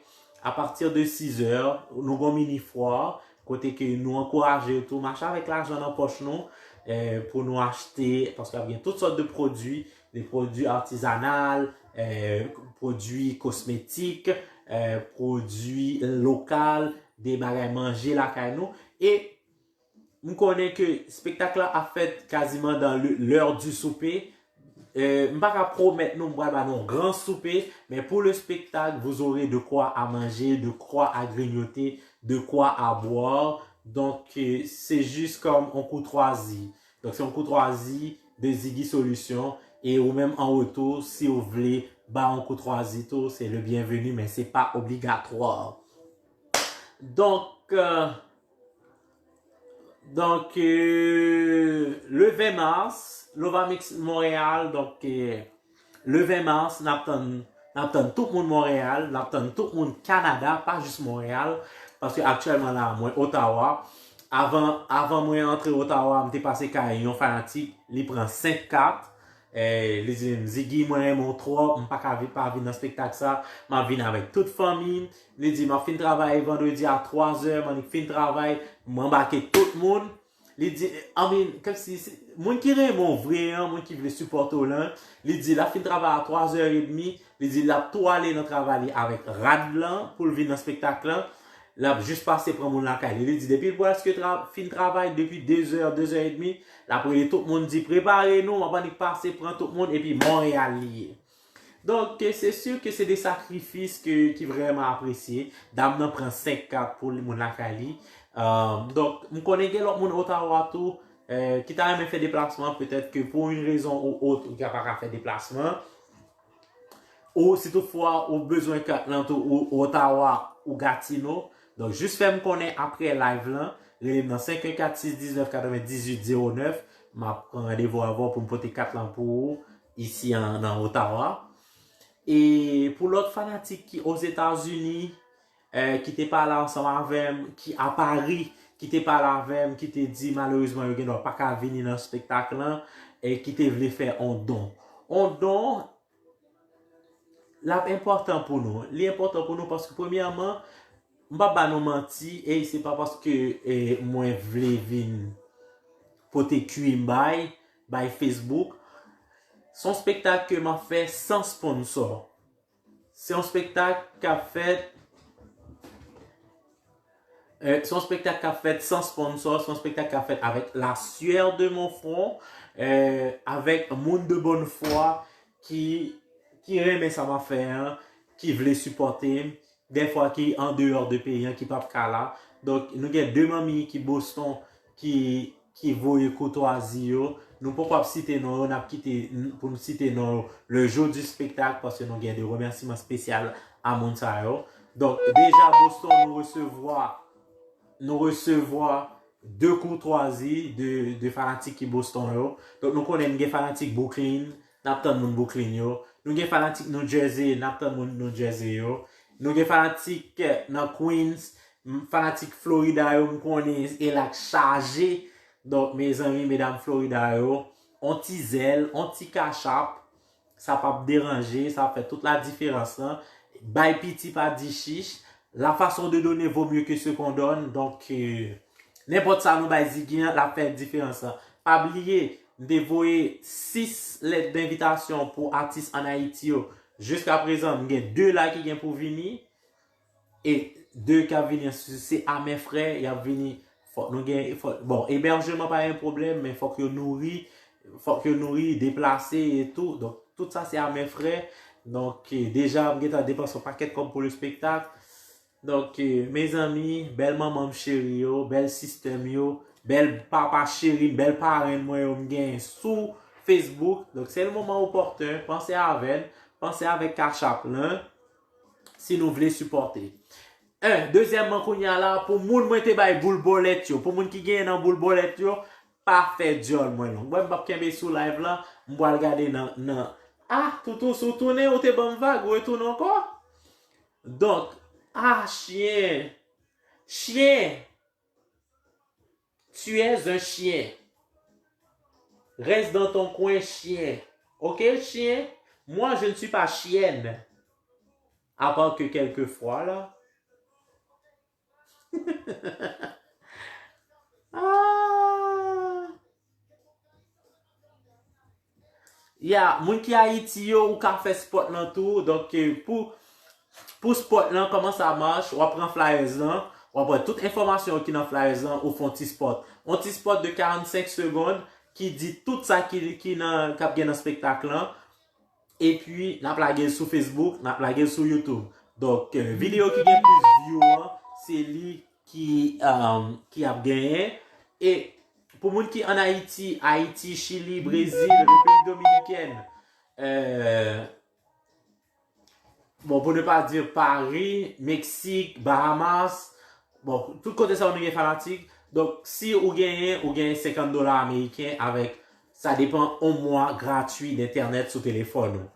apati de sizè, nou gon mini fwa, kote ke nou ankouraje yo tou, mache avèk lajan nan pòch nou, eh, pou nou achte, paske ap gen tout sòt de pwodui, de pwodui atizanal, eh, pwodui kosmetik, eh, pwodui lokal, de bagay manje lakay nou. E m konnen ke spektak la ap fèt kaziman dans le, l'heure du souper. Euh, m pa ka pwomèt nou m pral ba nou yon gran soupe, men pou le spectacle, vous aurez de quoi à manger, de quoi à grignoter, de quoi à boire. Donc, euh, c'est juste comme on courtoisie. Donc, c'est on courtoisie de Ziggy Solution. E ou menm an retou, si w vle ba yon koutwazi tou, se le bienvenu, men se pa obligatwa. Donk, euh, donk, euh, le ven mas, Lovamix Montréal, donk, euh, le ven mas, n ap tann, n ap tann tout moun Montréal, n ap tann tout moun Kanada, pa jis Montréal, paske aktyèlman la, mwen Ottawa. Avan, avan mwen antre Ottawa, m te pase kay yon fanatik, li pran senk kat. Eh, li di m, "Ziggy, mwen renmen w twòp, m pa ka vi-, pa vin nan spektak sa, m ap vin avèk tout fanmi m." Li di, "M ap fin travay vandredi a twa zè, m annik fin travay, m anbake tout moun." Li di, I mean, kòmsi, se, moun ki renmen w vre an, moun ki vle sipòte w lan, li di, l ap fin travay a twa zè edmi, li di, l ap tou ale nan travay li avèk rad lan pou l vin nan spektak lan. L ap jis pase pran moun lakay li. Li di, depi l prèske tra-, fin travay depi de zè, de zè edmi, l ap rele tout moun, di, "Prepare nou, m ap annik pase pran tout moun," epi Monreyal li ye. Donk, se si ke se de sakrifis ke, ki vrèman apresye. Dam nan pran senk kat pou moun lakay li. Euh, donk, m konnen gen lòt moun Ottawa tou, euh, ki ta renmen fè deplasman, petèt ke pou yon rezon ou ot, ou ka pa ka fè deplasman. Ou si toutfwa ou bezwen kat lan tou, ou Ottawa, ou Gatineau. Donk, jis fè m konnen apre live lan, rele m nan senk en kat sis diznèf katrevendizuit zewo nèf. M ap pran randevou avè w pou m pote kat lan pou ou isi an, nan Ottawa. E pou lòt fanatik ki Ozetazini, eh, ki te pale ansanm avè m, ki a Pari, ki te pale avè m, ki te di malerezman yo gendwa pa ka vini nan spektak lan, e ki te vle fè on don. On don, l ap enpòtan pou nou. Li enpòtan pou nou paske, premyèman, m p ap ba nou manti, e se pa paske, eh, mwen vle vin pote kwi m bay, bay Facebook. Se yon spektak ke m ap fè san sponsò. Se yon spektak k ap fèt, eh, se yon spektak k ap fèt san sponsò, se yon spektak k ap fèt avec la sueur de mon front, eh, avec moun de bonne foi ki, ki renmen sa m ap fè an, ki vle sipòte m, dèfwa ki andeyò de peyi an, ki p ap ka la. Donk, nou gen de manmi ki Boston, ki, ki voye koutwazi yo. Nou poko ap site non yo, n ap kite n-, pou n site non yo le jour du spectacle, paske nou gen de remèsiman espesyal a moun sa yo. Donk, deja Boston, nou resevwa, nou resevwa de koutwazi de, de fanatik ki Boston yo. Donk, nou konnen n gen fanatik Brooklyn, n ap tann moun Brooklyn yo. Nou gen fanatik New Jersey, n ap tann moun New Jersey yo. Nou gen fanatik, eh, nan Queens, m-, fanatik Florida yo, m konnen e la k chaje. Donk, mezanmi, medam Florida yo, on ti zèl, on ti kachap, sa p ap deranje, sa ap fè tout ladiferans lan. Bay piti pa di chich. La façon de donner vaut mieux que ce qu'on donne. Donk, eh, nenpòt sa nou bay Ziggy an, l ap fè diferans lan. Pa bliye, m te voye sis lèt denvitasyon pou atis ann Ayiti yo. Jiskaprezan, m gen de la ki gen pou vini. E de k ap vini an, se, se a men frè, y ap vini. Fòk nou gen, fòk, bon, ebèjman pa yon pwoblèm, men fòk yo nouri, fòk yo nouri, deplase e tou. Donk, tout sa se a men frè. Donk, eh, deja, m gentan depanse yon pakèt kòb pou le spektak. Donk, eh, mezanmi, bèl manman m cheri yo, bèl sistè m yo, bèl papa cheri m, bèl parenn mwen yo m genyen sou Facebook. Donk, se le moman opòten, panse avè n, panse avèk Cash App lan, si nou vle sipòte. En, dezyèmman, kounye a la, pou moun mwen te bay boul bòlèt yo, pou moun ki genyen nan boul bòlèt yo, pa fè dyòl mwen long. Mwen, m p ap kenbe sou live lan, m pral gade nan, nan, ah, Toutou, si w tounen, ou te ban m vag, ou retounen ankò? Donk, ah, chyen, chyen, tu es un chien. Reste dans ton coin, chien. Ok, chien? Moi, je ne suis pas chienne. À part que quelquefois, là. Ah! Ya, moun ki Ayiti yo, ou ka fè spòt lan tou. Donk, eh, pou, pou spòt lan, kòman sa mach, w ap pran flyers lan, w ap pran tout enfòmasyon ki nan flyers lan, ou fè yon ti spòt. Yon ti spòt de karannsenk segonn ki di tout sa ki, ki nan, k ap gen nan spektak lan. Epi, n ap lage l sou Facebook, n ap lage l sou YouTube. Donk, eh, videyo ki gen plis view an, se li ki, um, ki ap genyen. E pou moun ki ann Ayiti, Ayiti, Chili, Brezil, Repiblik Dominikèn, eh, bon, pour ne pas dire Paris, Meksik, Bahamas, bon, tout kote sa yo nou gen fanatik. Donk, si ou genyen, ou genyen senkant dola ameriken avèk, sa depann, yon mwa gratwi d entènèt sou telefòn ou.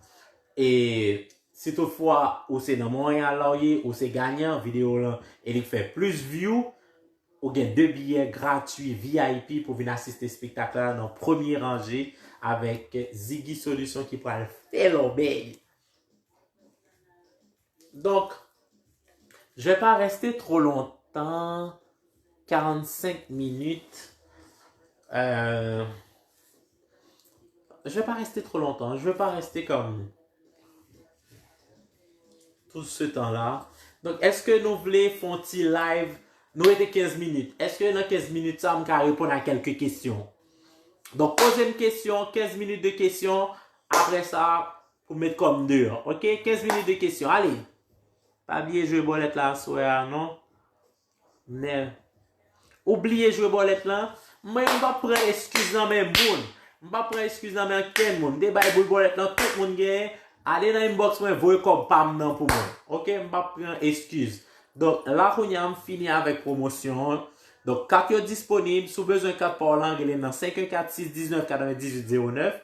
E si toutfwa ou se nan Monreyal la w ye, ou se ganyan videyo lan e li fè plis view, Ou gen de biyè gratwi V I P pou vin asiste espektak la nan premye ranje avèk Ziggy Solution ki pral fè lòbèy. Donc, je vais pas rester trop longtemps, quarante-cinq minutes. Euh, je vais pas rester trop longtemps, je vais pas rester comme tout ce temps-là. Donc, èske nou vle fè yon ti live? Nou rete kenz minit. Èske nan kenz minit sa, m ka reponn a kèlke kesyon? Donk, poze m kesyon, kenz minit de kesyon. Apre sa, pou met kò m deyò. Ok? Kenz minit de kesyon. Ale! Pa bliye jwe bòlèt la aswè a, non? Nè. Ou bliye jwe bòlèt lan? Mwen, m p ap pran eskiz nan men moun. M p ap pran eskiz nan men ankenn moun. M te bay boul bòlèt lan, tout moun genyen. Ale nan inbox mwen, voye kòb pa m nan pou mwen. Ok? M p ap pran eskiz. Donk, la kounye a, m fini avèk pwomosyon an. Donk, kat yo disponib. Si w bezwen kat pa w lan, rele m nan senk en kat sis diznèf katrevendizuit zewo nèf.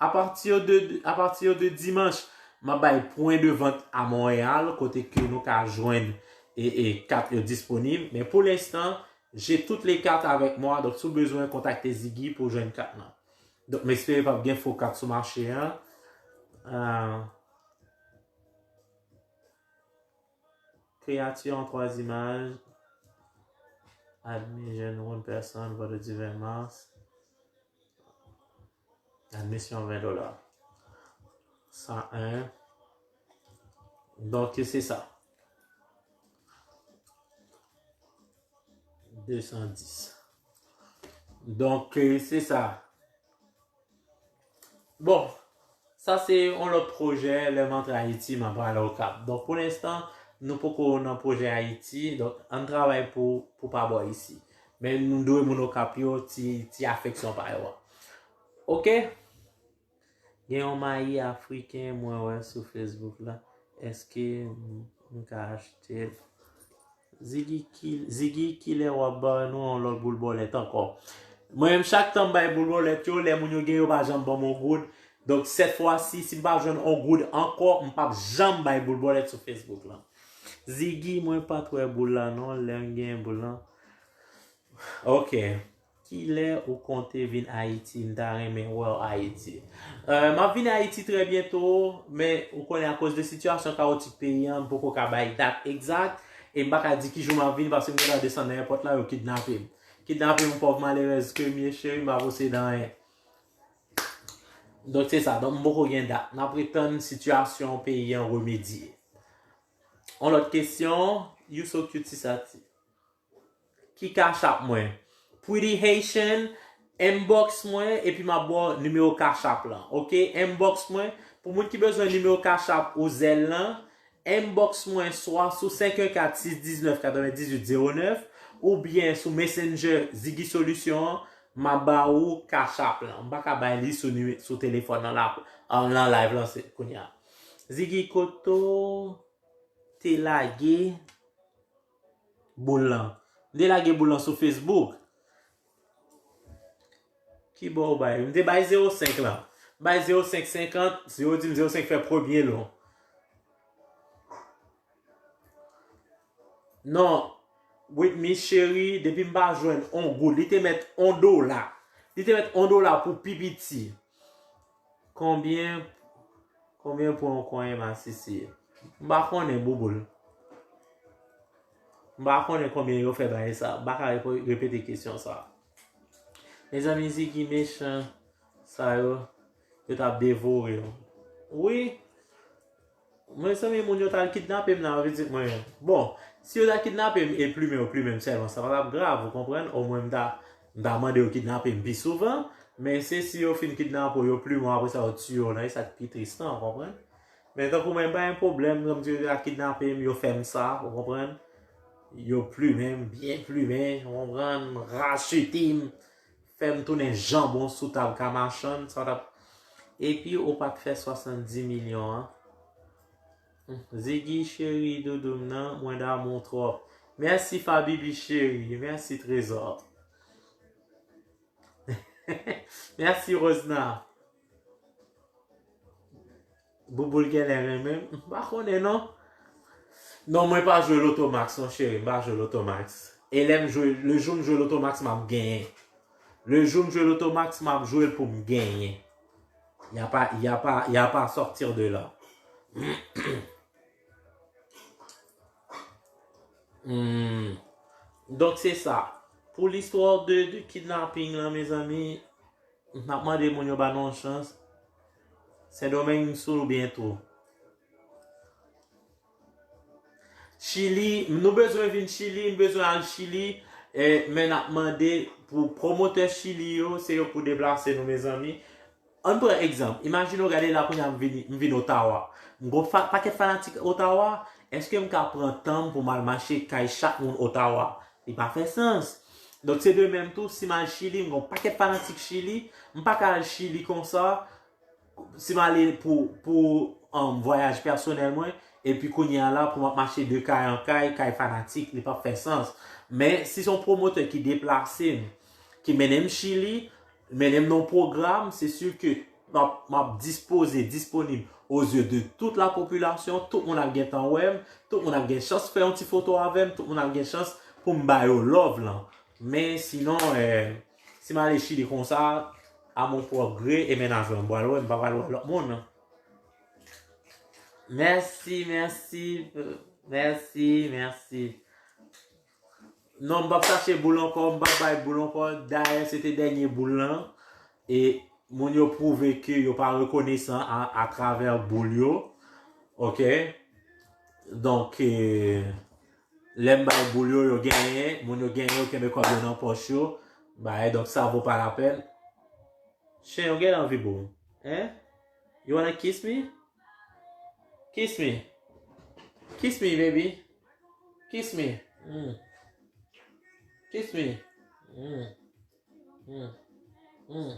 Apati de, apati de dimanch, m ap bay pwen de vant a Monreyal, kote ke nou ka jwenn e, e kat yo disponib. Men pou lenstan, j'ai toutes les cartes avec moi. Donk, si w bezwen, kontakte Ziggy pou jwenn kat lan. Donk, m espere p ap gen fo kat sou mache a. Euh, Créature en trois images. Admis jeune ou une personne, vendredi vingt mars. Admisyon ven dola. Sa en. Donk, se sa. De san dis. Donk, se sa. Bon, sa se yon lòt pwojè, lè m antre Ayiti, m ap prale Okap. Donk, pou lenstan, nou poko nan pwojè Ayiti. Donk, ann travay pou, pou pa bò isi. Men nou dwe moun Okap yo ti, ti afeksyon pa yo a. Ok? Gen yon mayi afriken mwen wè sou Facebook la. Èske m, m ka achte l? Ziggy, ki, Ziggy, kilè w ap ba nou yon lòt boul bòlèt ankò? Mwen menm, chak tan m bay boul bòlèt yo, lè moun yo gen yo pa janm ban m yon goud. Donk, sèt fwa si, si m pa jwenn yon goud ankò, m p ap janm bay boul bòlèt sou Facebook lan. Ziggy, mwen pa t wè boul la non, lè m gen boul lan. Ok. Kilè ou konte vin Ayiti? M ta renmen wè w Ayiti. Euh, m ap vin Ayiti trè byento, men ou konnen akoz de sitiyasyon kawotik peyi an, m poko ka bay dat egzak. E m pa ka di ki jou m ap vin paske m gentan desann nan èpòt la, yo kidnape m. Kidnape yon pòv malerèz ke m ye, cheri, m pa posede anyen. Donk se sa, donk m poko gen dat. N ap ret tann sitiyasyon peyi an remedye. Yon lòt kesyon, you so cute, Ti Sati. Ki Cash App mwen? Pretty Haitian, inbox mwen, epi m ap ba w nimewo Cash App lan. Ok? Inbox mwen. Pou moun ki bezwen nimewo Cash App ou Zelle lan, inbox mwen swa sou senk en kat sis diznèf katrevendizuit zewo nèf oubyen sou Messenger Ziggy Solution an, m ap ba ou Cash App lan. M pa ka bay li sou nime-, sou telefòn nan la, an, nan live lan se kounye a. Ziggy, kote w te lage boul lan? M te lage boul lan sou Facebook. Ki bò w bay? M te bay zewo senk lan. M bay zewo senk senkant, yo di m zewo senk fè premye lo. Non, Whitney cheri, depi m pa jwenn on goud, li te mèt on dola. Li te mèt on dola pou pi piti. Konbyen, konbyen pou yon konyen masisi? M pa konnen, bouboul. M pa konnen konbyen yo fè bagay sa. M pa ka repo-, repete kesyon sa. Mezanmi, Ziggy mechan sa yo, yo t ap devore w. Wi. Mezanmi, moun yo t al kidnape m nan, pitit mwen. Bon, si yo ta kidnape m e plimen yo plimen m sèlman, sa pa t ap grav, ou konprann? Omwen m ta, m ta mande yo kidnape m pi souvan. Men se si yo fin kidnape w, yo plimen w, apre sa yo tiye w, nan e sa k pi tris lan, ou konprann? Men tankou mwen, m pa gen pwoblèm, kòmsi yo ta kidnape m, yo fè m sa, ou konprann? Yo plimen m, byen plimen, ou konprann? Rachete m, fè m tounen janbon sou tab Kamachann, sa t ap. Epi ou pa t fè swasanndis milyon an. Ziggy cheri doudou m nan, mwen damou w twòp. Mèsi Fabibi cheri, mèsi Trezò. Mèsi Rosna. Bouboul genlè renmen m. M pa konnen non. Non, mwen pa jwe Loto Max non cheri, m pa jwe Loto Max. E lè m jwe, le jou m jwe Lotomax, m ap genyen. Le jou m jwe Lotomax, m ap jwe l pou m genyen. Y a pa, y a pa, y a pa sortir de la. Hmm. Donk, se sa. Pou listwa de, de kidnaping lan, mezanmi, m ap mande moun yo ba nou yon chans. Sendomeng, m sou ou byento. Chili, nou bezwen vin Chili, m bezwen al Chili, e, men n ap mande pou pwomotè Chili yo, se yo pou deplase nou, mezanmi. Ann pran egzanp, imajine w gade la kounye a m vin, m vin Ottawa. M gon fa, pakèt fanatik Ottawa, èske m ka pran tan m pou m al mache kay chak moun Ottawa? Li pa fè sans. Donk, se de menm tou, si m al Chili, m gon pakèt fanatik Chili, m pa ka al Chili konsa, si m ale pou, pou, um, vwayaj pèsonèl mwen, epi kounye a la, pou m ap mache de kay an kay, kay fanatik, li p ap fè sans. Men, si se yon pwomotè ki deplase m, ki mennen m Chili, mennen m nan yon pwogram, se si ke m ap, m ap dispoze, disponib aux yeux de toute la population, tout moun ap gentan wè m, tout moun ap gen chans fè yon ti foto avè m, tout moun ap gen chans pou m ba yo love lan. Men sinon, eh, si m ale Chili konsa, à mon propre gré e mennaj mwen, m pral wè, m pa pral wè lòt moun. Mèsi, mèsi, mèsi, mèsi. Non, m p ap chache boul ankò, m p ap bay boul ankò. Dayè, se te dènye boul lan. E moun yo pwouve ke yo pa rekonesan a, atravè boul yo. Oke? Donk, eh, lè m bay boul yo, yo genyen. Moun yo genyen, yo kenbe kòb yo nan pòch yo. Bay, donk, sa vo pa lapèn. Chen, ou gen anvi boul? Hein? You wanna kiss me? Kiss me. Kiss me, baby. Kiss me. Mm. Kiss me. Mm. Mm. Mm.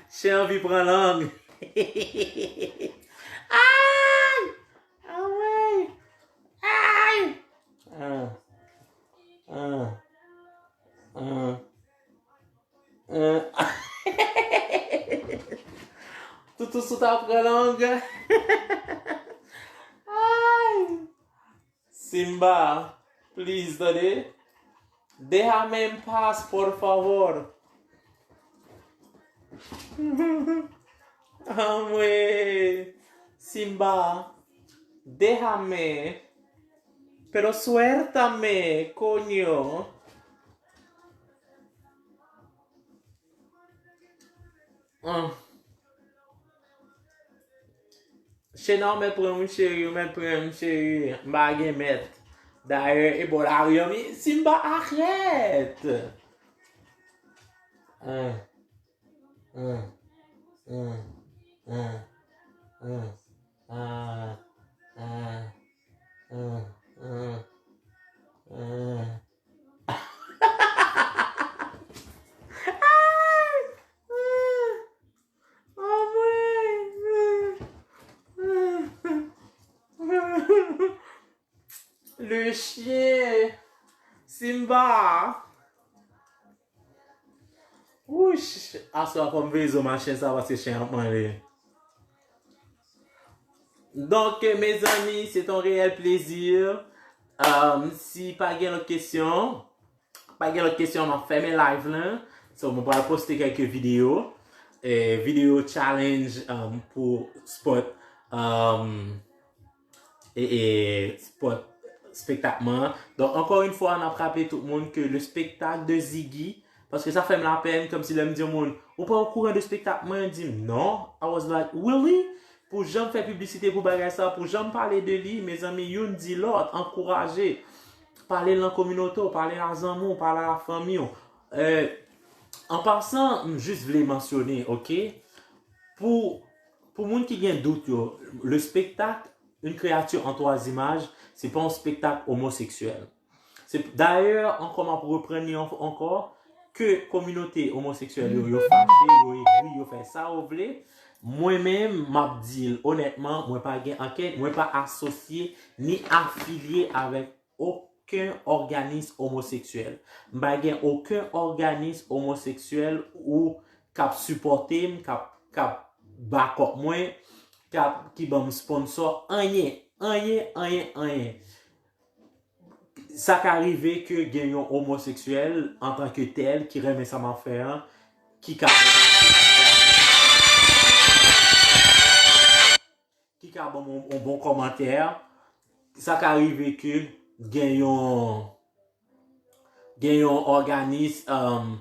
Chen anvi pran lang. Ay! Anmwey! Ay! Ah. Ah. Ah. Ah. Toutou sou ta pran lang. Ay! Simba, please, tande. Déjame en paz, por favor. Anmwey, Simba, déjame, pero suéltame, coño. Ah. Chena, ou mèt pran m wi cheri, ou mèt pran m cheri. M pa gen mèt. Dayè, e bò lari an, mi, Simba, arèt! Ah. Ah. Ah. Ah. Ah. Ah. Ah. Ah. Ah. Ah. Anmwey! Le chien! Simba! Wouch! Aswè a fò m veye zo ma chen sa paske chen ap manje. Donk, mezanmi, se te yon reyèl plezi. Euh, si pa gen lòt kesyon, pa gen lòt kesyon, m ap fèmen live lan. So, mwen pral poste kèk videyo. E, videyo challenge, um, pou spot, um, e, e, spot spektak mwen. Donk, ankò yon fwa, n ap raple tout moun ke le spectacle de Ziggy, paske sa fè m lapèn, kòmsi lè m di yon moun, ou pa okouran de spektak mwen, di m, non. I was like, really? Pou jan m fè piblisite pou bagay sa, pou jan m pale de li, mezanmi, youn di lòt, ankouraje. Pale l nan kominote w, pale l a zanmi w, pale l a fanmi w. Euh, an pasan, m jis vle mansyone, oke? Pou, pou moun ki gen dout yo, le spectacle, Une créature en trois images, se pa yon spektak omoseksyèl. Se, dayè, ankò, m ap reprann li an-, ankò, ke kominote omoseksyèl yo, yo fache, yo egri, yo fè sa yo vle. Mwen menm, m ap di l onètman, mwen pa gen ankèt, mwen pa asosye ni afilye avèk okenn òganis omoseksyèl. M pa gen okenn òganis omoseksyèl ou k ap sipòte m, k ap, k ap bakòp mwen, k ap, ki ban m sponsò, anyen, anyen, anyen, anyen. Sa ka rive ke gen yon omoseksyèl antanke tèl ki renmen sa m ap fè an, ki ka ki ka ban m yon, yon bon kòmantè. Sa ka rive ke gen yon gen yon òganis, um,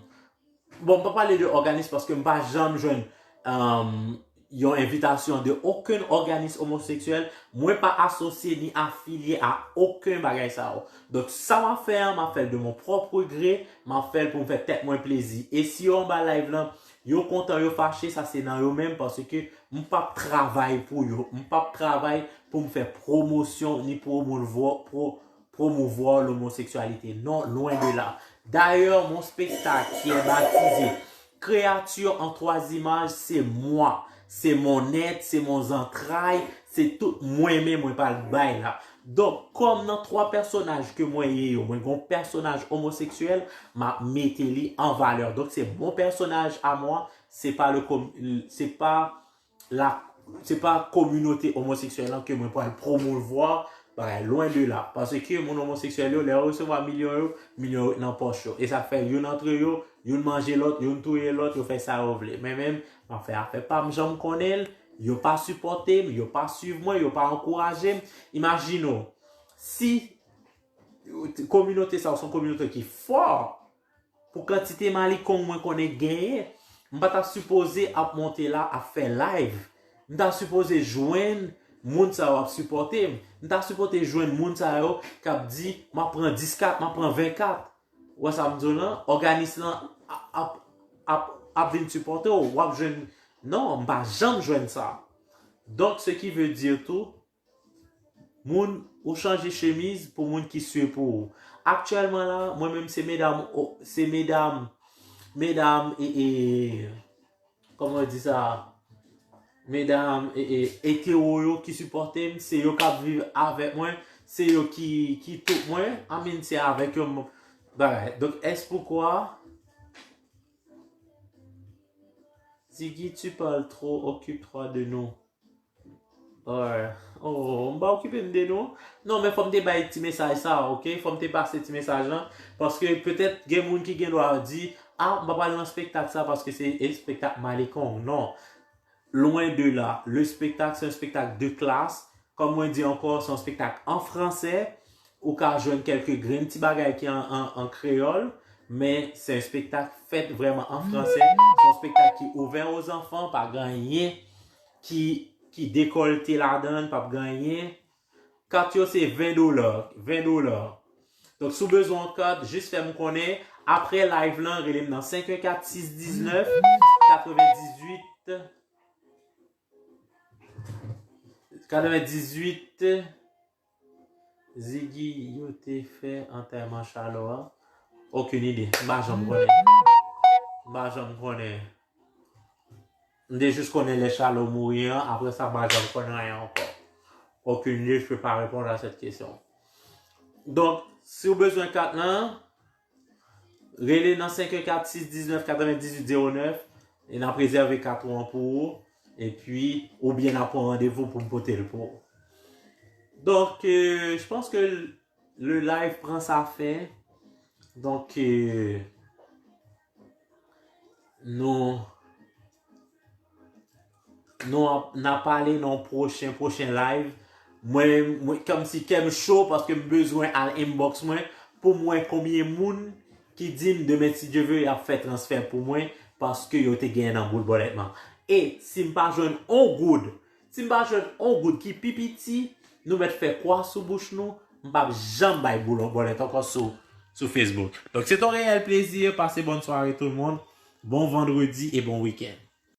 bon, m pa pale de òganis paske m pa janm jwenn, um, yon envitasyon de okenn òganis omoseksyèl. Mwen pa asosye ni afilye a okenn bagay sa yo. Donk, sa m ap fè an, m ap fè l de mon propre gré, m ap fè l pou m fè tèt mwen plezi. E si yo anba live lan, yo kontan, yo fache, sa se nan yo menm, paske m p ap travay pou yo. M p ap travay pou m fè pwomosyon ni pwomouvwa, pwo, pwomouvwa lomoseksyalite. Non, lwen de la. D'ailleurs, mon spectacle qui est baptisé Créature en trois images, c'est moi. C'est mon être, c'est mon zantray, se tout mwen menm mwen pral bay la. Donk, kòm nan twa pèsonaj ke mwen ye yo, mwen gon pèsonaj omoseksyèl, m ap mete li an valè. Donk, se mon personnage à moi, se pa le com, se pa la, se pa kominote omoseksyèl lan ke mwen pral pwomouvwa, bagay lwen de la. Paske moun omoseksyèl yo, lè yo resevwa milyon yo, milyon yo nan pòch yo. E sa fè youn antre yo, youn manje lòt, youn touye lòt, yo fè sa yo vle. Men menm, m ap fè afè pa m jan m konnen l, yo pa sipòte m, yo pa swiv mwen, yo pa ankouraje m. Imajine w, si kominote sa yo se yon kominote ki fò, pou kantite malikong mwen konnen genyen, m pa ta sipoze ap monte la ap fè live. M ta sipoze jwenn moun sa yo ap sipòte m. M ta sipoze jwenn moun sa yo k ap di, "M ap pran dis kat, m ap pran ven kat." Ou wè sa m di w lan? Òganis lan ap, ap, ap, ap vin sipòte w. W ap jwenn, non, m pa janm jwenn sa. Donk, ce qui veut dire tou, moun, ou chanje chemiz pou moun ki swe pou ou. Aktyèlman la, mwen menm se medam, o, se medam, medam, e, e, kòman yo di sa? Medam, e, e, etero yo ki sipòte m, se yo k ap viv avèk mwen, se yo ki, ki tout mwen, I mean, se avèk yo m, bagay. Donk, est-ce pourquoi Ziggy, tu parles trop, occupe-toi de nous. Or, oh, m pa okipe m de nou. Non, men fò m te bay ti mesaj sa, oke? Fò m te pase ti mesaj lan. Paske petèt gen moun ki gen dwa di, "Ah, m pa pral nan spektak sa paske se espektak malikong." Non. Lwen de la. Le spectacle, c'est un spectacle de classe. Kòm mwen di ankò, se yon spektak an fransè. Ou ka jwenn kèlke grenn ti bagay ki an, an, an kreyòl, men se yon spektak fèt vrèman an fransè. Se yon spektak ki ouvè o zanfan, pa gen anyen ki, ki dekòlte ladan l, p ap gen anyen. Kat yo se ven dola, ven dola. Donk, si w bezwen yon kat, jis fè m konnen. Apre live lan, rele m nan senk en kat sis diznèf katrevendizuit, katrevendizuit. Ziggy, yo te fè antèman Chalo a? Okenn ide. M pa janm konnen. M pa janm konnen. M te jis konnen lè Chalo mouri an, apre sa, m pa janm konnen anyen ankò. Okenn ide, je peux pas répondre à cette question. Donk, si w bezwen kat lan, rele nan senk en kat sis diznèf katrevendizuit zewo nèf, e n ap rezève kat ou an pou ou, epi, oubyen n ap pran randevou pou m pote l pou ou. Donk, euh, je pense que le live prend sa fin. Donk, euh, nou, nou ap, n a pale nan pwochen, pwochen live. Mwen, mwen, kòmsi kè m cho paske m bezwen al inbox mwen pou m wè konbyen moun ki di m demen, si Dye vle, y ap fè transfè pou mwen paske yo te genyen nan boul bòlèt lan. E si m pa jwenn on goud, si m pa jwenn on goud ki pi piti, nou mèt fè kwa sou bouch nou, m p ap janm bay boul bòlèt ankò sou, sou Facebook. Donk, se yon reyèl plezi. Pase bòn sware tout moun. Bon vandredi e bon wikenn.